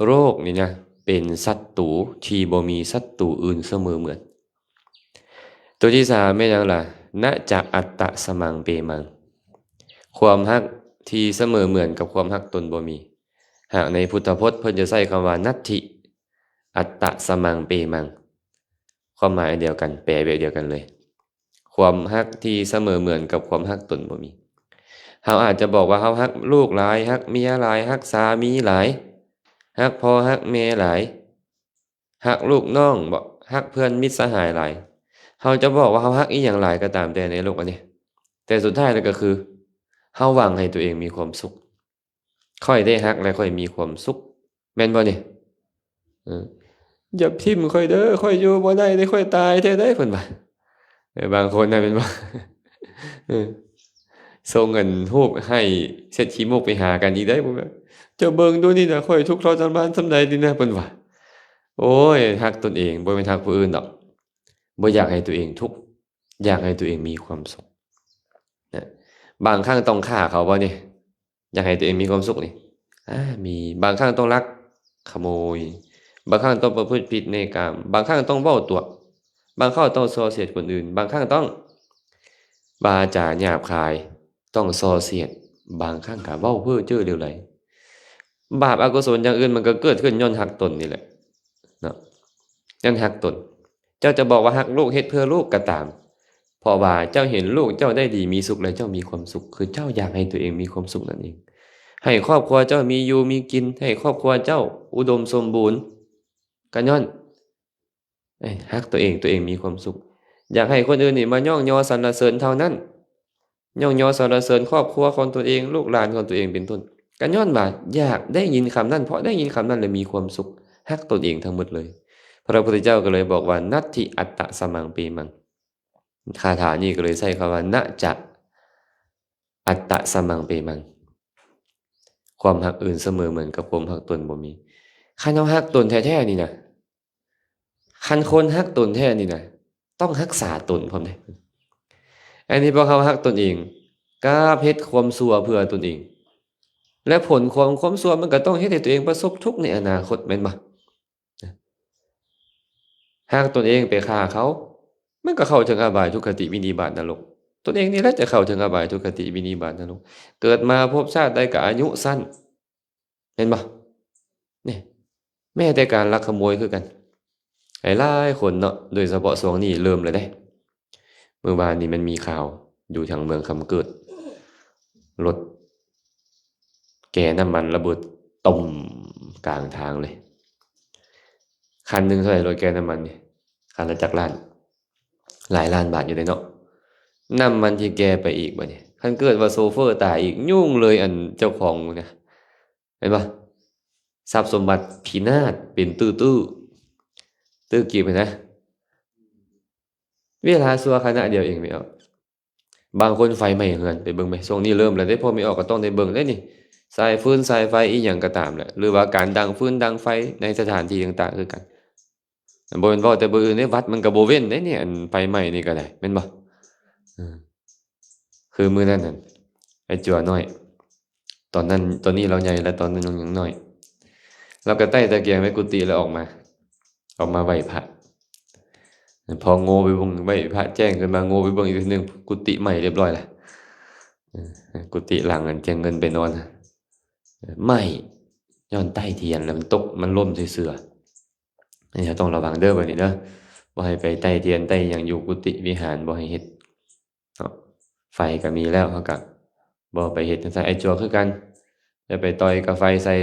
ໂລກນີ້ນະ ເປັນສັດຕູທີ່ບໍ່ມີສັດຕູອື່ນສະເໝີເໝືອນ. ຕົວທີສາມແມ່ນຫຍັງລະ? ນະຈະອັດຕະສະມັງເປມັງ ຄວາມຮັກທີ່ສະເໝີເໝືອນກັບຄວາມຮັກຕົນບໍ່ມີ. ຫາກໃນພຸດທະພົດເພິ່ນຈະໃຊ້ຄຳວ່າ ນັດຖິ ອັດຕະສະມັງເປມັງ ຄວາມໝາຍອັນດຽວກັນ ແປແບບດຽວກັນເລີຍ. ຄວາມຮັກທີ່ສະເໝີເໝືອນກັບຄວາມຮັກຕົນບໍ່ມີ. ເຮົາອາດຈະບອກວ່າເຮົາຮັກລູກຫຼາຍ, ຮັກເມຍຫຼາຍ, ຮັກສາມີຫຼາຍ, ຮັກພໍ່ຮັກແມ່ຫຼາຍ, ຮັກລູກນ້ອງບໍ, ຮັກເພື່ອນມິດສະຫາຍຫຼາຍ. ເຮົາຈະບອກວ່າເຮົາຮັກອີ່ຫຍັງຫຼາຍກໍຕາມແຕ່ໃນໂລກອັນນີ້, ແຕ່ສຸດທ້າຍແລ້ວກໍຄືເຮົາຫວັງໃຫ້ຕົວເອງມີຄວາມສຸກ. ຂ້ອຍໄດ້ຮັກແລະຂ້ອຍມີຄວາມສຸກ ແມ່ນບໍ່ນີ້? ເອີ ຢ່າຖິ້ມຂ້ອຍເດີ ຂ້ອຍຢູ່ບໍ່ໄດ້ເດ້ ຂ້ອຍຕາຍແທ້ໃດ ເພິ່ນວ່າ. ເອີ ບາງຄົນນະ ແມ່ນບໍ່? ເອີ ສົ່ງອັນຮູບໃຫ້ເຊັດຂີ້ມູກໄປຫາກັນອີກໄດ໋ ເຈົ້າເບິ່ງດູນີ້ນະ ຂ້ອຍທຸກທໍລະມານສ່ຳໃດນີ້ນະ ເພິ່ນວ່າ. ໂອ້ຍ ຮັກຕົນເອງ ບໍ່ແມ່ນຮັກຜູ້ອື່ນດອກ ບໍ່ຢາກໃຫ້ຕົວເອງທຸກ ຢາກໃຫ້ຕົວເອງມີຄວາມສຸກນະ. ບາງຄັ້ງຕ້ອງຂ້າເຂົາບໍ່ນີ້ ຢາກໃຫ້ຕົວເອງມີຄວາມສຸກນີ້? ອາ ມີ. ບາງຄັ້ງຕ້ອງລັກຂະໂມຍ, ບາງຄັ້ງຕ້ອງປະພຶດຜິດໃນກາມ, ບາງຄັ້ງຕ້ອງເວົ້າຕົວະ, ບາງຄັ້ງຕ້ອງສໍ້ສຽດຄົນອື່ນ, ບາງຄັ້ງຕ້ອງວາຈາຫຍາບຄາຍ, ຕ້ອງສໍ້ສຽດ, ບາງຄັ້ງກໍເວົ້າເພ້ອເຈີເຫຼວໄຫຼ. ບາບອະກຸສົນຢ່າງອື່ນມັນກໍເກີດຂຶ້ນຍ້ອນຮັກຕົນນີ້ແຫຼະເນາະ, ຍ້ອນຮັກຕົນ. ເຈົ້າຈະບອກວ່າຮັກລູກ ເຮັດເພື່ອລູກກໍຕາມ, ເພາະວ່າເຈົ້າເຫັນລູກເຈົ້າໄດ້ດີມີສຸກ ແລະ ເຈົ້າມີຄວາມສຸກ, ຄືເຈົ້າຢາກໃຫ້ຕົວເອງມີຄວາມສຸກນັ້ນເອງ, ໃຫ້ຄອບຄົວເຈົ້າມີຢູ່ມີກິນ, ໃຫ້ຄອບຄົວເຈົ້າອຸດົມສົມບູນ, ກໍຍ້ອນ ເອີ ຮັກຕົວເອງ, ຕົວເອງມີຄວາມສຸກ. ຢາກໃຫ້ຄົນອື່ນນີ້ມາຍ້ອງຍໍສັນລະເສີນເທົ່ານັ້ນ, ຍ້ອງຍໍສັນລະເສີນຄອບຄົວຂອງຕົວເອງ, ລູກຫຼານຂອງຕົວເອງເປັນຕົ້ນ, ກໍຍ້ອນວ່າຢາກໄດ້ຍິນຄຳນັ້ນ, ເພາະໄດ້ຍິນຄຳນັ້ນແລ້ວມີຄວາມສຸກ, ຮັກຕົນເອງທັງໝົດເລີຍ. ພະພຸດທະເຈົ້າກໍເລີຍບອກວ່າ ນັດຖິອັດຕະສະມັງເປມັງ. ຄາຖານີ້ກໍເລີຍໃຊ້ຄຳວ່າ ນະຈະອັດຕະສະມັງເປມັງ, ຄວາມຮັກອື່ນສະເໝີເໝືອນກັບຄວາມຮັກຕົນບໍ່ມີ. ຄັນເຮົາຮັກຕົນແທ້ໆນີ້ນະ, ຄັນຄົນຮັກຕົນແທ້ນີ້ນະ ຕ້ອງຮັກສາຕົນພ້ອມເດ້. ອັນນີ້ພວກເຮົາຮັກຕົນເອງກັບເຮັດຄວາມຊົ່ວເພື່ອຕົນເອງ ແລະ ຜົນຂອງຄວາມຊົ່ວມັນກໍຕ້ອງເຮັດໃຫ້ຕົວເອງປະສົບທຸກໃນອະນາຄົດ ແມ່ນບໍ່? ຮັກຕົນເອງໄປຂ້າເຂົາ ມັນກໍເຂົ້າເຖິງອະບາຍ ທຸກຄະຕິ ວິນິບາດ ນະລົກ. ຕົນເອງນີ້ແຫຼະຈະເຂົ້າເຖິງອະບາຍ ທຸກຄະຕິ ວິນິບາດ ນະລົກ. ເກີດມາພົບຊາດໃດກໍອາຍຸສັ້ນ. ເຫັນບໍ່? ນີ້ ແມ້ແຕ່ການລັກຂະໂມຍຄືກັນ. ຫຼາຍໆຄົນເນາະ, ໂດຍສະເພາະຊ່ວງນີ້ເລີ່ມແລ້ວເດ້. ມື້ວານນີ້ມັນມີຂ່າວຢູ່ທາງເມືອງຄຳເກີດ, ລົດແກ່ນ້ຳມັນລະເບີດ ຕຸ້ມ ກາງທາງເລີຍ. ຄັນໜຶ່ງເທົ່າໃດ ລົດແກ່ນ້ຳມັນນີ້? ຄັນລະຈັກລ້ານ? ຫຼາຍລ້ານບາດຢູ່ເດ້ເນາະ. ນ້ຳມັນທີ່ແກ່ໄປອີກບາດນີ້, ຄັນເກີດວ່າໂຊເຟີຕາຍອີກ, ຫຍຸ້ງເລີຍ ອັນເຈົ້າຂອງນະ. ເຫັນບໍ່? ຊັບສົມບັດພິນາດເປັນຕື້ໆ ຕື້ກີບນະ. ເວລາຊົ່ວຂະນະດຽວເອງແມ່ອອກ. ບາງຄົນໄຟໄໝ້ເຮືອນ, ໄປເບິ່ງໄປ. ຊ່ວງນີ້ເລີ່ມແລ້ວເດ້, ພໍ່ແມ່ອອກກໍຕ້ອງໄດ້ເບິ່ງເດ້ນີ້. ສາຍຟືນສາຍໄຟອີ່ຫຍັງກໍຕາມແຫຼະ, ຫຼືວ່າການດັງຟືນດັງໄຟໃນສະຖານທີ່ຕ່າງໆຄືກັນ. ບໍ່ແມ່ນເວົ້າແຕ່ບໍ່ອື່ນເດ້, ວັດມັນກໍບໍ່ເວັ້ນເດ້ນີ້, ອັນໄຟໄໝ້ນີ້ກໍໄດ້, ແມ່ນບໍ່? ເອີ. ຄືມື້ນັ້ນນັ້ນ ໄອ້ຈົວນ້ອຍ ຕອນນັ້ນ ຕອນນີ້ລາວໃຫຍ່ແລ້ວ, ຕອນນັ້ນຍັງນ້ອຍ, ລາວກໍໄຕ້ຕະກຽງໄວ້ກຸຕິແລ້ວອອກມາ ອອກມາໄຫວ້ພະ. ພໍໂງ່ໄປເບິ່ງ ໄຫວ້ພະແຈ້ງຂຶ້ນມາ ໂງ່ໄປເບິ່ງອີກເທື່ອໜຶ່ງ ກຸຕິໄໝ້ຮຽບຮ້ອຍລະ. ເອີ ກຸຕິຫຼັງອັນຈຽງເງິນໄປນອນ ໄໝ້ ຍ້ອນໄຕ້ທຽນແລ້ວມັນຕົກ ມັນຫຼົ່ນໃສ່ເສື້ອ. ອັນນີ້ເຮົາຕ້ອງລະວັງເດີ ບັດນີ້ເດີ ບໍ່ໃຫ້ໄປໄຕ້ທຽນໄຕ້ຫຍັງຢູ່ກຸຕິວິຫານ ບໍ່ໃຫ້ເຮັດເນາະ. ໄຟກໍມີແລ້ວ ເຮົາກໍບໍ່ໄປເຮັດຈັ່ງຊັ້ນ. ໄອ້ຈົວຄືກັນ ຢ່າໄປຕ່ອຍກາໄຟໃສ່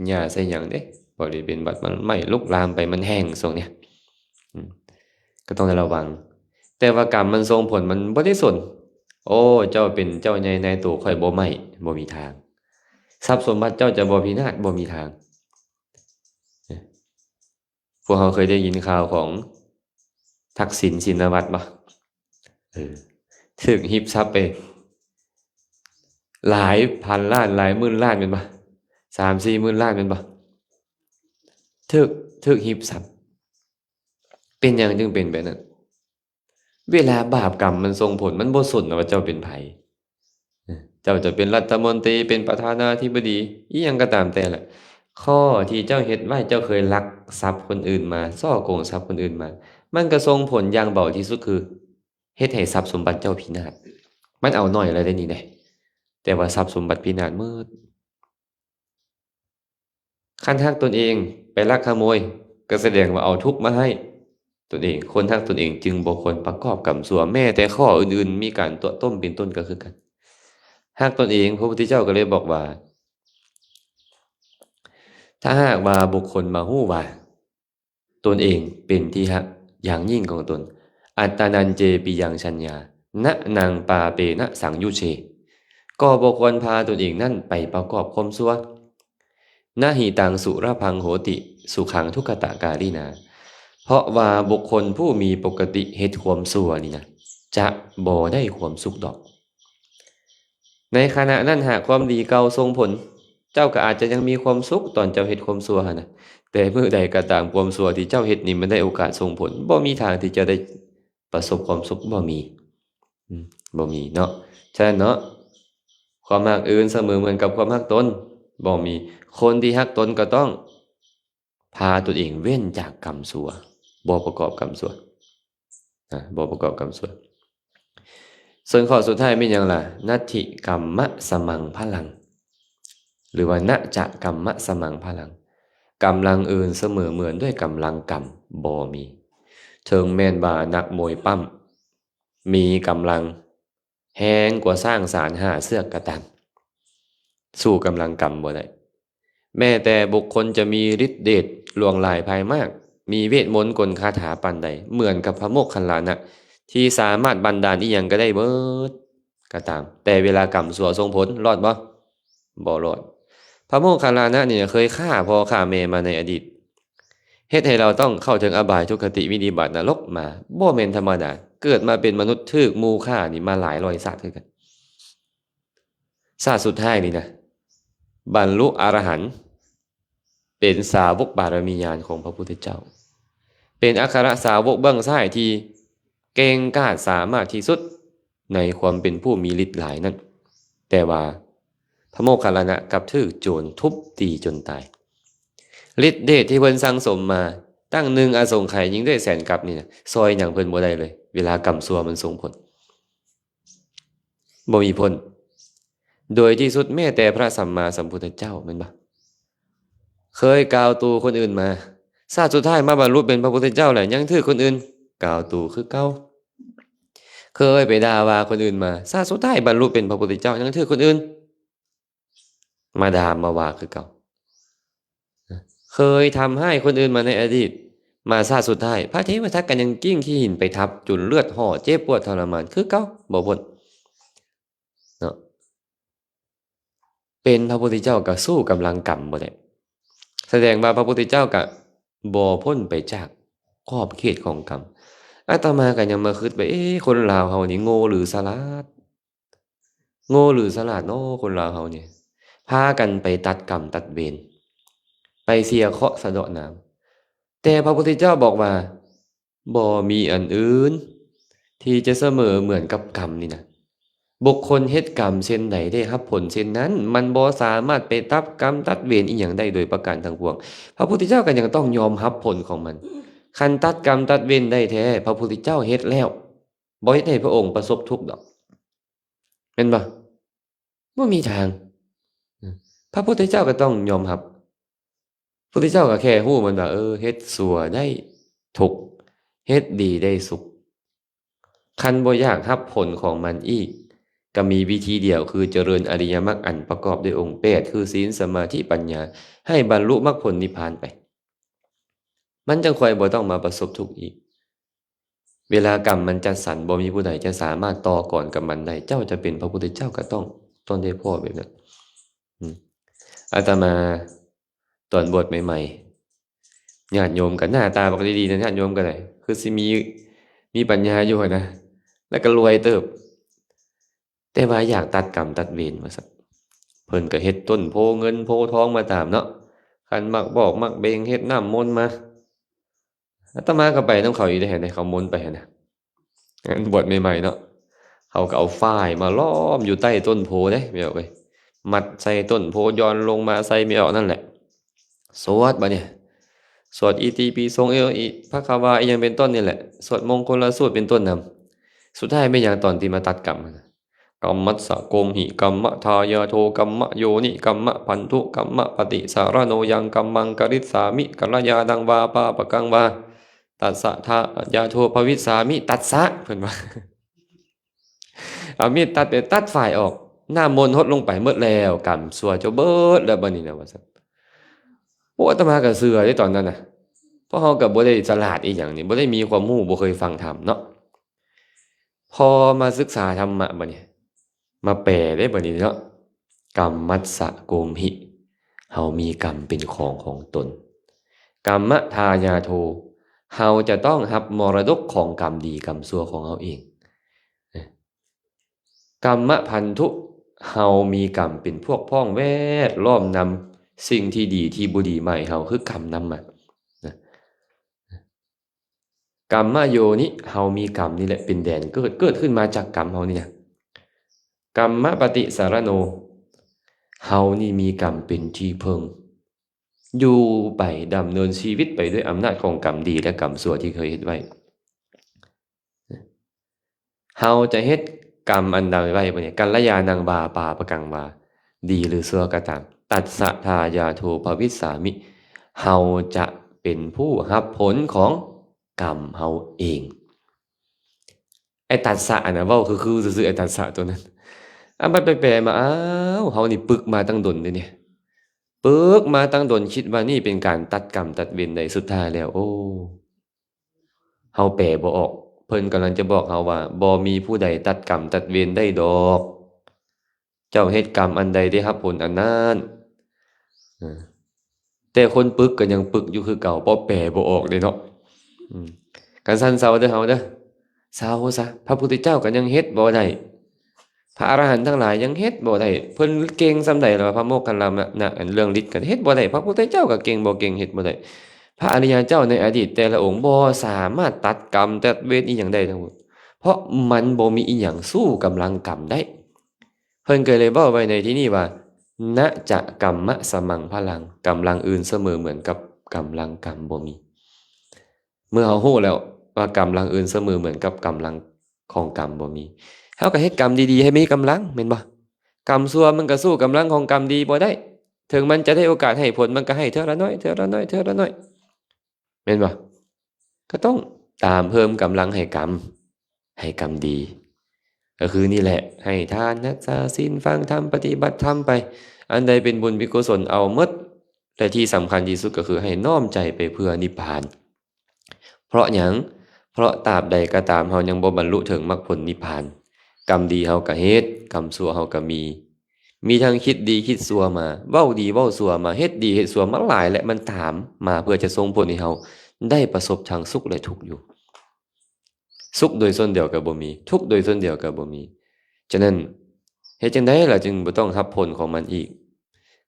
ຫຍ້າໃສ່ຫຍັງເດ້ ບໍລິເວນວັດ ມັນໄໝ້ລຸກລາມໄປ ມັນແຫ້ງຊ່ວງເນີ້ຍ. ອືມ ກໍຕ້ອງໄດ້ລະວັງ. ແຕ່ວ່າກຳມັນສົ່ງຜົນ ມັນບໍ່ໄດ້ສົນ ໂອ້ ເຈົ້າເປັນເຈົ້າໃຫຍ່ນາຍໂຕ ຂ້ອຍບໍ່ໄໝ້ ບໍ່ມີທາງ. ຊັບສົມບັດເຈົ້າຈະບໍ່ພິນາດ ບໍ່ມີທາງ. ພວກເຮົາເຄີຍໄດ້ຍິນຂ່າວຂອງທັກສິນ ຊິນນະວັດບໍ່? ເອີ ຖືກຮິບຊັບໄປຫຼາຍພັນລ້ານ ຫຼາຍໝື່ນລ້ານແມ່ນບໍ່? ສາມສີ່ໝື່ນລ້ານແມ່ນບໍ່? ຖືກ ຖືກຮິບຊັບ. ເປັນຫຍັງຈຶ່ງເປັນແບບນັ້ນ? ເວລາບາບກຳມັນສົ່ງຜົນ ມັນບໍ່ສົນວ່າເຈົ້າເປັນໃຜ. ເຈົ້າຈະເປັນລັດຖະມົນຕີ ເປັນປະທານາທິບໍດີ ອີ່ຫຍັງກໍຕາມແຕ່ລະ ຂໍ້ທີ່ເຈົ້າເຮັດໄວ້ ເຈົ້າເຄີຍລັກຊັບຄົນອື່ນມາ ສໍ້ໂກງຊັບຄົນອື່ນມາ ມັນກໍສົ່ງຜົນຢ່າງເບົາທີ່ສຸດ ຄືເຮັດໃຫ້ຊັບສົມບັດເຈົ້າພິນາດ. ມັນເອົາໜ້ອຍແລ້ວເດ້ນີ້ເດ້ ແຕ່ວ່າຊັບສົມບັດພິນາດໝົດ. ຄັນຮັກຕົນເອງໄປລັກຂະໂມຍ ກໍສະແດງວ່າເອົາທຸກມາໃຫ້ຕົນເອງ. ຄົນຮັກຕົນເອງຈຶ່ງບໍ່ຄວນປະກອບກຳຊົ່ວ. ແມ້ແຕ່ຂໍ້ອື່ນໆ ມີການຕົວະຕົ້ມເປັນຕົ້ນກໍຄືກັນ. ຮັກຕົນເອງ ພະພຸດທະເຈົ້າກໍເລີຍບອກວ່າ ຖ້າຫາກວ່າບຸກຄົນມາຮູ້ວ່າ ຕົນເອງເປັນທີ່ຮັກຢ່າງຍິ່ງຂອງຕົນ, ອັດຕານັນເຈ ປິຍັງ ສັນຍາ ນະນັງ ປາເປນະ ສັງຍຸດເຊ ກໍບໍ່ຄວນພາຕົນເອງນັ້ນໄປປະກອບຄວາມຊົ່ວ. ນະຫິຕັງ ສຸລະພັງ ໂຫຕິ ສຸຂັງ ທຸກຂະຕະກາລິນາ ເພາະວ່າບຸກຄົນຜູ້ມີປົກກະຕິເຮັດຄວາມຊົ່ວນີ້ນະ ຈະບໍ່ໄດ້ຄວາມສຸກດອກ. ໃນຂະນະນັ້ນຫາກຄວາມດີເກົ່າສົ່ງຜົນ, ເຈົ້າກໍອາດຈະຍັງມີຄວາມສຸກຕອນເຈົ້າເຮັດຄວາມຊົ່ວຫັ້ນນະ, ແຕ່ມື້ໃດກໍຕາມຄວາມຊົ່ວທີ່ເຈົ້າເຮັດນີ້ມັນໄດ້ໂອກາດສົ່ງຜົນ, ບໍ່ມີທາງທີ່ຈະໄດ້ປະສົບຄວາມສຸກ, ບໍ່ມີ, ອືມ, ບໍ່ມີເນາະ. ສະນັ້ນເນາະ, ຄວາມຮັກອື່ນສະເໝີເໝືອນກັບຄວາມຮັກຕົນ, ບໍ່ມີ. ຄົນທີ່ຮັກຕົນກໍຕ້ອງພາຕົນເອງເວັ້ນຈາກກຳຊົ່ວ, ບໍ່ປະກອບກຳຊົ່ວ. ນະ, ບໍ່ປະກອບກຳຊົ່ວ. ສ່ວນຂໍ້ສຸດທ້າຍແມ່ນຫຍັງລະ? ນັດຖິກຳມະສະມັງພະລັງ ຫຼືວ່າ ນະຈະກຳມະສະມັງພະລັງ, ກຳລັງອື່ນສະເໝີເໝືອນດ້ວຍກຳລັງກຳບໍ່ມີ. ເຖິງແມ່ນວ່ານັກມວຍປ້ຳມີກຳລັງ ແຮງກວ່າຊ້າງສານຫ້າເຊືອກກໍຕາມ, ສູ້ກຳລັງກຳບໍ່ໄດ້. ແມ້ແຕ່ບຸກຄົນຈະມີລິດເດດຫຼວງຫຼາຍພາຍມາກ, ມີເວດມົນກົນຄາຖາປານໃດ, ເໝືອນກັບພະໂມກຄັນລານະ ທີ່ສາມາດບັນດານອີ່ຫຍັງກໍໄດ້ເບີດກໍຕາມ, ແຕ່ເວລາກຳຊົ່ວສົ່ງຜົນ, ລອດບໍ່? ບໍ່ລອດ. ພະໂມກຄັນລານະນີ້ເຄີຍຂ້າພໍ່ຂ້າແມ່ມາໃນອະດີດ, ເຮັດໃຫ້ລາວຕ້ອງເຂົ້າເຖິງອະບາຍ, ທຸກຄະຕິ, ວິນິບາດ, ນະລົກມາ, ບໍ່ແມ່ນທຳມະດາ. ເກີດມາເປັນມະນຸດຖືກໝູ່ຂ້ານີ້ມາຫຼາຍຮ້ອຍຊາດຄືກັນ. ຊາດສຸດທ້າຍນີ້ນະ ບັນລຸອະລະຫັນ, ເປັນສາວົກບາລະມີຍານຂອງພະພຸດທະເຈົ້າ, ເປັນອັກຄະລະສາວົກເບື້ອງຊ້າຍທີ່ເກັ່ງກ້າສາມາດທີ່ສຸດ ໃນຄວາມເປັນຜູ້ມີລິດຫຼາຍນັ້ນ, ແຕ່ວ່າພະໂມກຄັນລານະກັບຖືກໂຈນທຸບຕີຈົນຕາຍ. ລິດເດດທີ່ເພິ່ນສັ່ງສົມມາຕັ້ງໜຶ່ງອະສົງໄຂຍິງດ້ວຍແສນກັບນີ້ນະ ຊ່ອຍຫຍັງເພິ່ນບໍ່ໄດ້ເລີຍ, ເວລາກຳຊົ່ວມັນສົ່ງຜົນ ບໍ່ມີຜົນ. ໂດຍທີ່ສຸດແມ້ແຕ່ພະສຳມາສຳພຸດທະເຈົ້າ ແມ່ນບໍ່? ເຄີຍກ່າວຕູຄົນອື່ນມາ, ຊາດສຸດທ້າຍມາບັນລຸເປັນພະພຸດທະເຈົ້າແຫຼະ ຍັງຖືກຄົນອື່ນກ່າວຕູຄືເກົ່າ. ເຄີຍໄປດ່າວ່າຄົນອື່ນມາ, ຊາດສຸດທ້າຍບັນລຸເປັນພະພຸດທະເຈົ້າ ຍັງຖືກຄົນອື່ນມາດ່າມາວ່າຄືເກົ່າ. ເຄີຍທຳຮ້າຍຄົນອື່ນມາໃນອະດີດ, ມາຊາດສຸດທ້າຍ ພະເທວະທັດກໍຍັງກິ້ງຂີ້ຫີນໄປທັບ ຈົນເລືອດຫໍ່ເຈັບປວດທໍລະມານຄືເກົ່າ, ບໍ່ພົ້ນເນາະ. ເປັນພະພຸດທະເຈົ້າກໍສູ້ກຳລັງກຳບໍ່ໄດ້, ສະແດງວ່າພະພຸດທະເຈົ້າກໍບໍ່ພົ້ນໄປຈາກຂອບເຂດຂອງກຳ. ອາດຕະມາກໍຍັງມາຄິດວ່າ ເອ ຄົນລາວເຮົານີ້ໂງ່ຫຼືສະຫຼາດ? ໂງ່ຫຼືສະຫຼາດເນາະ ຄົນລາວເຮົານີ້? ພາກັນໄປຕັດກຳຕັດເວນ, ໄປເສຍເຄາະສະເດາະໜາມ. ແຕ່ພະພຸດທະເຈົ້າບອກວ່າ ບໍ່ມີອັນອື່ນທີ່ຈະສະເໝີເໝືອນກັບກຳນີ້ນະ. ບຸກຄົນເຮັດກຳເຊັ່ນໃດໄດ້ຮັບຜົນເຊັ່ນນັ້ນ, ມັນບໍ່ສາມາດໄປຕັດກຳຕັດເວນອີ່ຫຍັງໄດ້ໂດຍປະການທັງປວງ. ພະພຸດທະເຈົ້າກໍຍັງຕ້ອງຍອມຮັບຜົນຂອງມັນ. ຄັນຕັດກຳຕັດເວນໄດ້ແທ້, ພະພຸດທະເຈົ້າເຮັດແລ້ວ, ບໍ່ເຮັດໃຫ້ພະອົງປະສົບທຸກດອກ. ແມ່ນບໍ່? ບໍ່ມີທາງ. ພະພຸດທະເຈົ້າກໍຕ້ອງຍອມຮັບ. ພຸດທະເຈົ້າກໍແຄ່ຮູ້ມັນວ່າ ເອີ ເຮັດຊົ່ວໄດ້ທຸກ, ເຮັດດີໄດ້ສຸກ. ຄັນບໍ່ຢາກຮັບຜົນຂອງມັນອີກ, ກໍມີວິທີດຽວ ຄືຈະເລີນອະລິຍະມັກອັນປະກອບດ້ວຍອົງແປດ ຄືສີນ, ສະມາທິ, ປັນຍາ, ໃຫ້ບັນລຸມັກຜົນນິບພານໄປ. ມັນຈັ່ງຄ່ອຍບໍ່ຕ້ອງມາປະສົບທຸກອີກ. ເວລາກຳມັນຈັດສັນ, ບໍ່ມີຜູ້ໃດຈະສາມາດຕໍ່ກອອນກັບມັນໄດ້. ເຈົ້າຈະເປັນພະພຸດທະເຈົ້າກໍຕ້ອງ, ຕ້ອງໄດ້ພໍ້ແບບນັ້ນ. ອາດຕະມາຕອນບວດໃໝ່ໆ ຍາດໂຍມກໍໜ້າຕາບັກດີໆນະ, ຍາດໂຍມກໍໄດ້ ຄືຊິມີ, ມີປັນຍາຢູ່ຫັ້ນນະ, ແລ້ວກໍລວຍເຕີບ. ແຕ່ວ່າຢາກຕັດກຳຕັດເວນວ່າຊັ້ນ. ເພິ່ນກໍເຮັດຕົ້ນໂພເງິນໂພທອງມາຕາມເນາະ, ຂັນໝາກບອກໝາກເບັງ, ເຮັດນ້ຳມົນມາ. ອາດຕະມາກໍໄປນຳເຂົາຢູ່ເດ້, ເຫັນເຂົາມົນໄປຫັ້ນນະ. ອັນບວດໃໝ່ໆເນາະ, ເຂົາກໍເອົາຝ້າຍມາລ້ອມຢູ່ໃຕ້ຕົ້ນໂພເດ້ ແມ່ອອກເອີຍ, ມັດໃສ່ຕົ້ນໂພ, ຢ່ອນລົງມາໃສ່ແມ່ອອກນັ້ນແຫຼະ. ສວດບາດນີ້, ສວດອິຕິປິໂສ ເອ ອິ ພະຄະວາ ອີ່ຫຍັງເປັນຕົ້ນນີ້ແຫຼະ, ສວດມົງຄົນລະສູດເປັນຕົ້ນນຳ. ສຸດທ້າຍແມ່ນຫຍັງ? ຕອນທີ່ມາຕັດກຳຫັ້ນນະ, ກຳມັດສະໂກມຫິ ກຳມະທາຍາໂທ ກຳມະໂຍນິ ກຳມະພັນທຸ ກຳມະປະຕິສາລະໂນ ຍັງກຳມັງກະລິດສາມິ ກັນລະຍານັງວາ ປາປະກັງວາ ຕັດສະທາຍາໂທ ພະວິດສາມິ ຕັດສະ ເພິ່ນວ່າ. ເອົາມີດຕັດໄປ, ຕັດຝ້າຍອອກ, ນ້ຳມົນຫົດລົງໄປໝົດແລ້ວ, ກຳຊົ່ວເຈົ້າເບິດແລ້ວບາດນີ້ນະ ວ່າຊັ້ນ. ໂອ້ ອາດຕະມາກໍເຊື່ອເດ້ຕອນນັ້ນນະ, ເພາະເຮົາກໍບໍ່ໄດ້ສະຫຼາດອີ່ຫຍັງນີ້, ບໍ່ໄດ້ມີຄວາມຮູ້, ບໍ່ເຄີຍຟັງທຳເນາະ. ພໍມາສຶກສາທຳມະບາດນີ້, ມາແປເດ້ບາດນີ້ເນາະ, ກຳມັດສະໂກມຫິ ເຮົາມີກຳເປັນຂອງຂອງຕົນ, ກຳມະທາຍາໂທ ເຮົາຈະຕ້ອງຮັບມໍລະດົກຂອງກຳດີກຳຊົ່ວຂອງເຮົາເອງ, ກຳມະພັນທຸ ເຮົາມີກຳເປັນພວກພ້ອງແວດລ້ອມນຳສິ່ງທີ່ດີທີ່ບໍ່ດີມາໃຫ້ເຮົາ ຄືກຳນຳມາ. ກຳມະໂຍນິ ເຮົາມີກຳນີ້ແຫຼະເປັນແດນເກີດ, ເກີດຂຶ້ນມາຈາກກຳເຮົານີ້ນະ. ກຳມະປະຕິສາລະໂນ ເຮົານີ້ມີກຳເປັນທີ່ເພິ່ງ, ຢູ່ໄປ ດຳເນີນຊີວິດໄປດ້ວຍອຳນາດຂອງກຳດີ ແລະ ກຳຊົ່ວທີ່ເຄີຍເຮັດໄວ້. ເຮົາຈະເຮັດກຳອັນໃດໄວ້ບາດນີ້, ກັນລະຍານັງວາ ປາປະກັງວາ, ດີຫຼືຊົ່ວກໍຕາມ, ຕັດສະທາຍາໂທ ພະວິດສາມິ ເຮົາຈະເປັນຜູ້ຮັບຜົນຂອງກຳເຮົາເອງ. ໄອ້ຕັດສະອັນນະ ເວົ້າຄືໆຊື່ໆ ໄອ້ຕັດສະຕົວນັ້ນ. ອາ ມັນໄປແປມາ, ອ້າວ ເຮົານີ້ປຶກມາຕັ້ງດົນເດ້ນີ້, ປຶກມາຕັ້ງດົນ, ຄິດວ່ານີ້ເປັນການຕັດກຳຕັດເວນໄດ້, ສຸດທ້າຍແລ້ວ ໂອ້ ເຮົາແປບໍ່ອອກ. ເພິ່ນກຳລັງຈະບອກເຮົາວ່າ ບໍ່ມີຜູ້ໃດຕັດກຳຕັດເວນໄດ້ດອກ, ເຈົ້າເຮັດກຳອັນໃດໄດ້ຮັບຜົນອັນນັ້ນ. ເອີ ແຕ່ຄົນປຶກກໍຍັງປຶກຢູ່ຄືເກົ່າ, ເພາະແປບໍ່ອອກເດ້ເນາະ. ອືມ ຄັນຊັ້ນເຊົາເດີເຮົາເດີ, ເຊົາຊະ. ພະພຸດທະເຈົ້າກໍຍັງເຮັດບໍ່ໄດ້, ພະອະລະຫັນທັງຫຼາຍຍັງເຮັດບໍ່ໄດ້. ເພິ່ນເກັ່ງສ່ຳໃດລະ ພະໂມກຄັນລາມະນະ, ອັນເລື່ອງລິດກໍເຮັດບໍ່ໄດ້, ພະພຸດທະເຈົ້າກໍເກັ່ງບໍ່ເກັ່ງ ເຮັດບໍ່ໄດ້. ພະອະລິຍະເຈົ້າໃນອະດີດແຕ່ລະອົງບໍ່ສາມາດຕັດກຳຕັດເວນອີ່ຫຍັງໄດ້ທັງໝົດ, ເພາະມັນບໍ່ມີອີ່ຫຍັງສູ້ກຳລັງກຳໄດ້. ເພິ່ນກໍເລີຍເວົ້າໄວ້ໃນທີ່ນີ້ວ່າ ນະຈະກຳມະສະມັງພະລັງ, ກຳລັງອື່ນສະເໝີເໝືອນກັບກຳລັງກຳບໍ່ມີ. ເມື່ອເຮົາຮູ້ແລ້ວວ່າກຳລັງອື່ນສະເໝີເໝືອນກັບກຳລັງຂອງກຳບໍ່ມີ, ເຮົາກໍເຮັດກຳດີໆໃຫ້ມີກຳລັງ, ແມ່ນບໍ່? ກຳຊົ່ວມັນກໍສູ້ກຳລັງຂອງກຳດີບໍ່ໄດ້, ເຖິງມັນຈະໄດ້ໂອກາດໃຫ້ຜົນ, ມັນກໍໃຫ້ເທື່ອລະໜ້ອຍ, ເທື່ອລະໜ້ອຍ, ເທື່ອລະໜ້ອຍ. ແມ່ນບໍ່? ກໍຕ້ອງຕາມເພີ່ມກຳລັງໃຫ້ກຳ, ໃຫ້ກຳດີ. ກໍຄືນີ້ແຫຼະ, ໃຫ້ທານ, ຮັກສາສິນ, ຟັງທຳ, ປະຕິບັດທຳໄປ. ອັນໃດເປັນບຸນເປັນກຸສົນ ເອົາໝົດ. ແລະ ທີ່ສຳຄັນທີ່ສຸດກໍຄືໃຫ້ນ້ອມໃຈໄປເພື່ອນິບພານ. ເພາະຫຍັງ? ເພາະຕາບໃດກໍຕາມເຮົາຍັງບໍ່ບັນລຸເຖິງມັກຜົນນິບພານ, ກຳດີເຮົາກໍເຮັດ, ກຳຊົ່ວເຮົາກໍມີ. ມີທັງຄິດດີຄິດຊົ່ວມາ, ເວົ້າດີເວົ້າຊົ່ວມາ, ເຮັດດີເຮັດຊົ່ວມາຫຼາຍ ແລະ ມັນຕາມມາເພື່ອຈະສົ່ງຜົນໃຫ້ເຮົາໄດ້ປະສົບທັງສຸກ ແລະ ທຸກຢູ່. ສຸກໂດຍສ່ວນດຽວກໍບໍ່ມີ, ທຸກໂດຍສ່ວນດຽວກໍບໍ່ມີ. ສະນັ້ນ ເຮັດຈັ່ງໃດລະຈຶ່ງບໍ່ຕ້ອງຮັບຜົນຂອງມັນອີກ?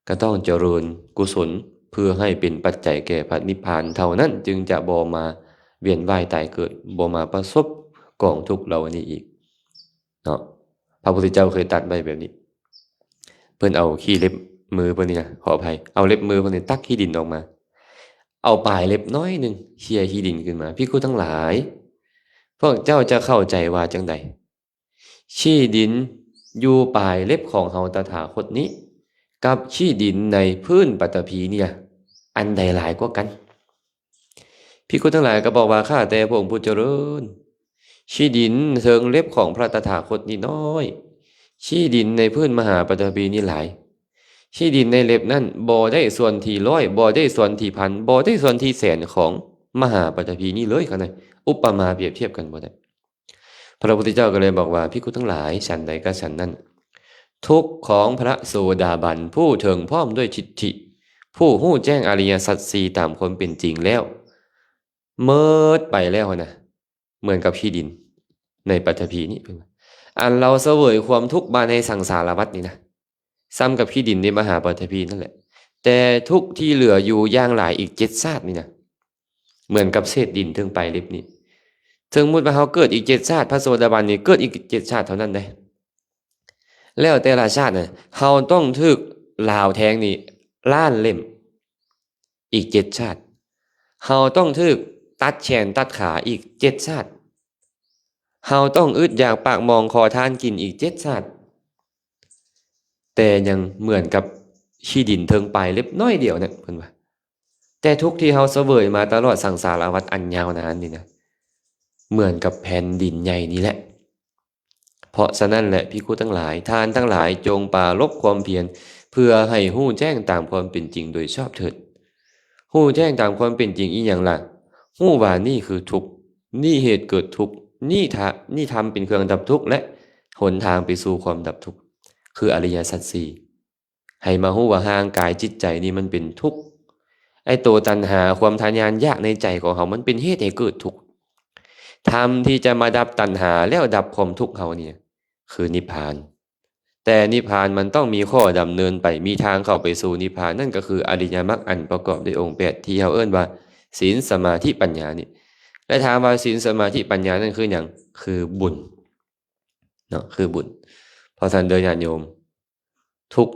ກໍຕ້ອງຈະເລີນກຸສົນ ເພື່ອໃຫ້ເປັນປັດໄຈແກ່ພະນິບພານເທົ່ານັ້ນ, ຈຶ່ງຈະບໍ່ມາວຽນວ່າຍຕາຍເກີດ, ບໍ່ມາປະສົບກອງທຸກເຫຼົ່ານີ້ອີກ. ເນາະ. ພະພຸດທະເຈົ້າເຄີຍຕັດໄວ້ແບບນີ້. ເພິ່ນເອົາຂີ້ເລັບມືເພິ່ນນີ້ນະ ຂໍອະໄພ ເອົາເລັບມືເພິ່ນນີ້ຕັກຂີ້ດິນອອກມາ ເອົາປາຍເລັບໜ້ອຍໜຶ່ງເຄຍຂີ້ດິນຂຶ້ນມາ. ພິກຂຸທັງຫຼາຍ, ພວກເຈົ້າຈະເຂົ້າໃຈວ່າຈັ່ງໃດ? ຂີ້ດິນຢູ່ປາຍເລັບຂອງເຮົາຕະຖາຄົດນີ້ ກັບຂີ້ດິນໃນພື້ນປັດຖະພີນີ້ນະ ອັນໃດຫຼາຍກວ່າກັນ? ພິກຂຸທັງຫຼາຍກໍບອກວ່າ ຂ້າແຕ່ພະອົງຜູ້ຈະເລີນ, ຂີ້ດິນເທິງເລັບຂອງພະຕະຖາຄົດນີ້ນ້ອຍ, ຂີ້ດິນໃນພື້ນມະຫາປັດຖະພີນີ້ຫຼາຍ. ຂີ້ດິນໃນເລັບນັ້ນບໍ່ໄດ້ສ່ວນທີ່ຮ້ອຍ, ບໍ່ໄດ້ສ່ວນທີ່ພັນ, ບໍ່ໄດ້ສ່ວນທີ່ແສນຂອງມະຫາປັດຖະພີນີ້ເລີຍ. ເຂົານັ້ນອຸປະມາປຽບທຽບກັນບໍ່ໄດ້. ພະພຸດທະເຈົ້າກໍເລີຍບອກວ່າ ພິກຂຸທັງຫຼາຍ, ສັນໃດກໍສັນນັ້ນ, ທຸກຂອງພະໂສດາບັນຜູ້ເຖິງພ້ອມດ້ວຍທິດຖິ, ຜູ້ຮູ້ແຈ້ງອະລິຍະສັດສີ່ຕາມຄວາມເປັນຈິງແລ້ວ ໝົດໄປແລ້ວນະ ເໝືອນກັບຂີ້ດິນໃນປັດຖະພີນີ້. ເພິ່ນວ່າ ອັນລາວສະເຫວີຍຄວາມທຸກມາໃນສັງສາລະວັດນີ້ນະ ສ່ຳກັບຂີ້ດິນໃນມະຫາປັດຖະພີນັ້ນແຫຼະ, ແຕ່ທຸກທີ່ເຫຼືອຢູ່ຢ່າງຫຼາຍອີກເຈັດຊາດນີ້ນະ ເໝືອນກັບເສດດິນເທິງປາຍເລັບນີ້. ສົມມຸດວ່າເຮົາເກີດອີກເຈັດຊາດ, ພະໂສດາບັນນີ້ເກີດອີກເຈັດຊາດເທົ່ານັ້ນເດ້. ແລ້ວແຕ່ລະຊາດນະ ເຮົາຕ້ອງຖືກລາວແທງນີ້ລ້ານເຫຼັ້ມ ອີກເຈັດຊາດ, ເຮົາຕ້ອງຖືກຕັດແຂນຕັດຂາອີກເຈັດຊາດ, ເຮົາຕ້ອງອຶດຢາກປາກໝອງຂໍທານກິນອີກເຈັດຊາດ, ແຕ່ຍັງເໝືອນກັບຂີ້ດິນເທິງປາຍເລັບໜ້ອຍດຽວນັ້ນ ເພິ່ນວ່າ. ແຕ່ທຸກທີ່ເຮົາສະເຫວີຍມາຕະຫຼອດສັງສາລະວັດອັນຍາວນານນີ້ນະ ເໝືອນກັບແຜ່ນດິນໃຫຍ່ນີ້ແຫຼະ. ເພາະສະນັ້ນແຫຼະ ພິກຂຸທັງຫຼາຍ, ທ່ານທັງຫຼາຍຈົ່ງປາລົບຄວາມພຽນ ເພື່ອໃຫ້ຮູ້ແຈ້ງຕາມຄວາມເປັນຈິງໂດຍຊອບເຖີດ. ຮູ້ແຈ້ງຕາມຄວາມເປັນຈິງອີ່ຫຍັງລະ? ຮູ້ວ່ານີ້ຄືທຸກ, ນີ້ເຫດເກີດທຸກ, ນີ້ທະ, ນີ້ທຳເປັນເຄື່ອງດັບທຸກ ແລະ ຫົນທາງໄປສູ່ຄວາມດັບທຸກ ຄືອະລິຍະສັດສີ່. ໃຫ້ມາຮູ້ວ່າຮ່າງກາຍຈິດໃຈນີ້ມັນເປັນທຸກ. ໄອ້ໂຕຕັນຫາ ຄວາມທະຍານຢາກໃນໃຈຂອງເຮົາ ມັນເປັນເຫດໃຫ້ເກີດທຸກ. ທຳທີ່ຈະມາດັບຕັນຫາ ແລ້ວດັບຄວາມທຸກເຮົານີ້ ຄືນິບພານ. ແຕ່ນິບພານມັນຕ້ອງມີຂໍ້ດຳເນີນໄປ, ມີທາງເຂົ້າໄປສູ່ນິບພານ, ນັ້ນກໍຄືອະລິຍະມັກອັນປະກອບດ້ວຍອົງແປດ ທີ່ເຮົາເອີ້ນວ່າສິນ, ສະມາທິ, ປັນຍານີ້. ແລະ ຖາມວ່າສິນ, ສະມາທິ, ປັນຍານັ້ນຄືຫຍັງ? ຄືບຸນເນາະ, ຄືບຸນ. ເພາະສະນັ້ນເດີຍາດໂຍມ, ທຸກ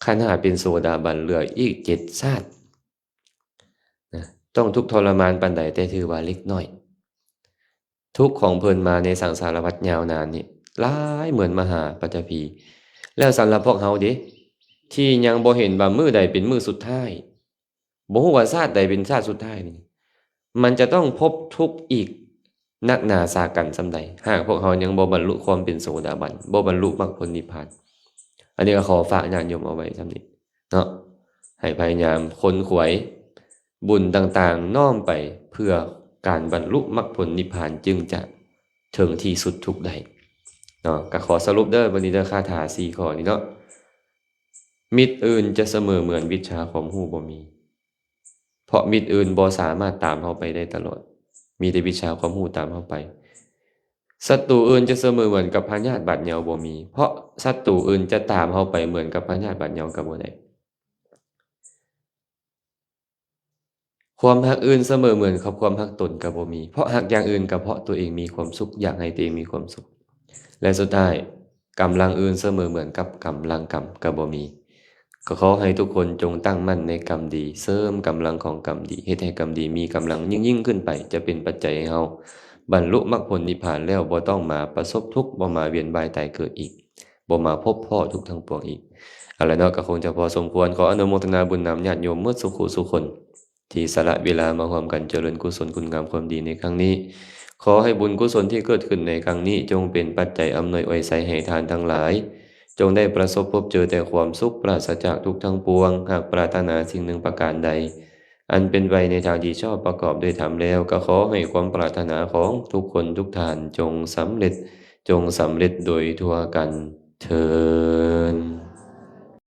ຄັນຫາເປັນໂສດາບັນເຫຼືອອີກເຈັດຊາດນະ, ຕ້ອງທຸກທໍລະມານປານໃດ ແຕ່ຖືວ່າເລັກນ້ອຍ. ທຸກຂອງເພິ່ນມາໃນສັງສາລະວັດຍາວນານນີ້ ຫຼາຍເໝືອນມະຫາປັດຖະພີ. ແລ້ວສຳລັບພວກເຮົາເດ ທີ່ຍັງບໍ່ເຫັນວ່າມື້ໃດເປັນມື້ສຸດທ້າຍ, ບໍ່ຮູ້ວ່າຊາດໃດເປັນຊາດສຸດທ້າຍນີ້, ມັນຈະຕ້ອງພົບທຸກອີກໜັກໜາສາກັນສ່ຳໃດ ຫາກພວກເຮົາຍັງບໍ່ບັນລຸຄວາມເປັນໂສດາບັນ, ບໍ່ບັນລຸມັກຜົນນິບພານ. ອັນນີ້ກໍຂໍຝາກຍາດໂຍມເອົາໄວ້ສ່ຳນີ້ເນາະ, ໃຫ້ພະຍາຍາມຂົນຂວາຍບຸນຕ່າງໆນ້ອມໄປເພື່ອການບັນລຸມັກຜົນນິບພານ ຈຶ່ງຈະເຖິງທີ່ສຸດທຸກໄດ້ເນາະ. ກໍຂໍສະຫຼຸບເດີ ບັດນີ້ເດີ ຄາຖາສີ່ຂໍ້ນີ້ເນາະ. ມິດອື່ນຈະສະເໝີເໝືອນວິດຊາຄວາມຮູ້ບໍ່ມີ, ເພາະມິດອື່ນບໍ່ສາມາດຕາມເຮົາໄປໄດ້ຕະຫຼອດ, ມີແຕ່ວິດຊາຄວາມຮູ້ຕາມເຮົາໄປ. ສັດຕູອື່ນຈະສະເໝີເໝືອນກັບພະຍາດບາດເຍົາບໍ່ມີ, ເພາະສັດຕູອື່ນຈະຕາມເຮົາໄປເໝືອນກັບພະຍາດບາດເຍົາກໍບໍ່ໄດ້. ຄວາມຮັກອື່ນສະເໝີເໝືອນກັບຄວາມຮັກຕົນກໍບໍ່ມີ, ເພາະຮັກຢ່າງອື່ນກໍເພາະຕົວເອງມີຄວາມສຸກ, ຢາກໃຫ້ຕົວເອງມີຄວາມສຸກ. ແລະ ສຸດທ້າຍ, ກຳລັງອື່ນສະເໝີເໝືອນກັບກຳລັງກຳກໍບໍ່ມີ. ກໍຂໍໃຫ້ທຸກຄົນຈົ່ງຕັ້ງໝັ້ນໃນກຳດີ, ເສີມກຳລັງຂອງກຳດີ, ເຮັດໃຫ້ກຳດີມີກຳລັງຍິ່ງໆຂຶ້ນໄປ, ຈະເປັນປັດໄຈໃຫ້ເຮົາບັນລຸມັກຜົນນິບພານແລ້ວ ບໍ່ຕ້ອງມາປະສົບທຸກ, ບໍ່ມາວຽນວ່າຍຕາຍເກີດອີກ, ບໍ່ມາພົບພໍ້ທຸກທັງປວງອີກ. ເອົາລະເນາະ, ກໍຄົງຈະພໍສົມຄວນ. ຂໍອະນຸໂມທະນາບຸນນຳຍາດໂຍມໝົດສູ່ຄູ່ສູ່ຄົນ ທີ່ສະຫຼະເວລາມາຮ່ວມກັນຈະເລີນກຸສົນຄຸນງາມຄວາມດີໃນຄັ້ງນີ້. ຂໍໃຫ້ບຸນກຸສົນທີ່ເກີດຂຶ້ນໃນຄັ້ງນີ້ ຈົ່ງເປັນປັດໄຈອຳນວຍອວຍໄຊໃຫ້ທ່ານທັງຫຼາຍ, ຈົ່ງໄດ້ປະສົບພົບເຈີແຕ່ຄວາມສຸກ ປາສະຈາກທຸກທັງປວງ. ຫາກປາດຖະໜາສິ່ງໜຶ່ງປະການໃດ ອັນເປັນໄປໃນທາງທີ່ຊອບປະກອບດ້ວຍທຳແລ້ວ, ກໍຂໍໃຫ້ຄວາມປາດຖະໜາຂອງທຸກຄົນທຸກທ່ານຈົ່ງສຳເລັດ, ຈົ່ງສຳເລັດໂດຍທົ່ວກັນເທີ້ນ.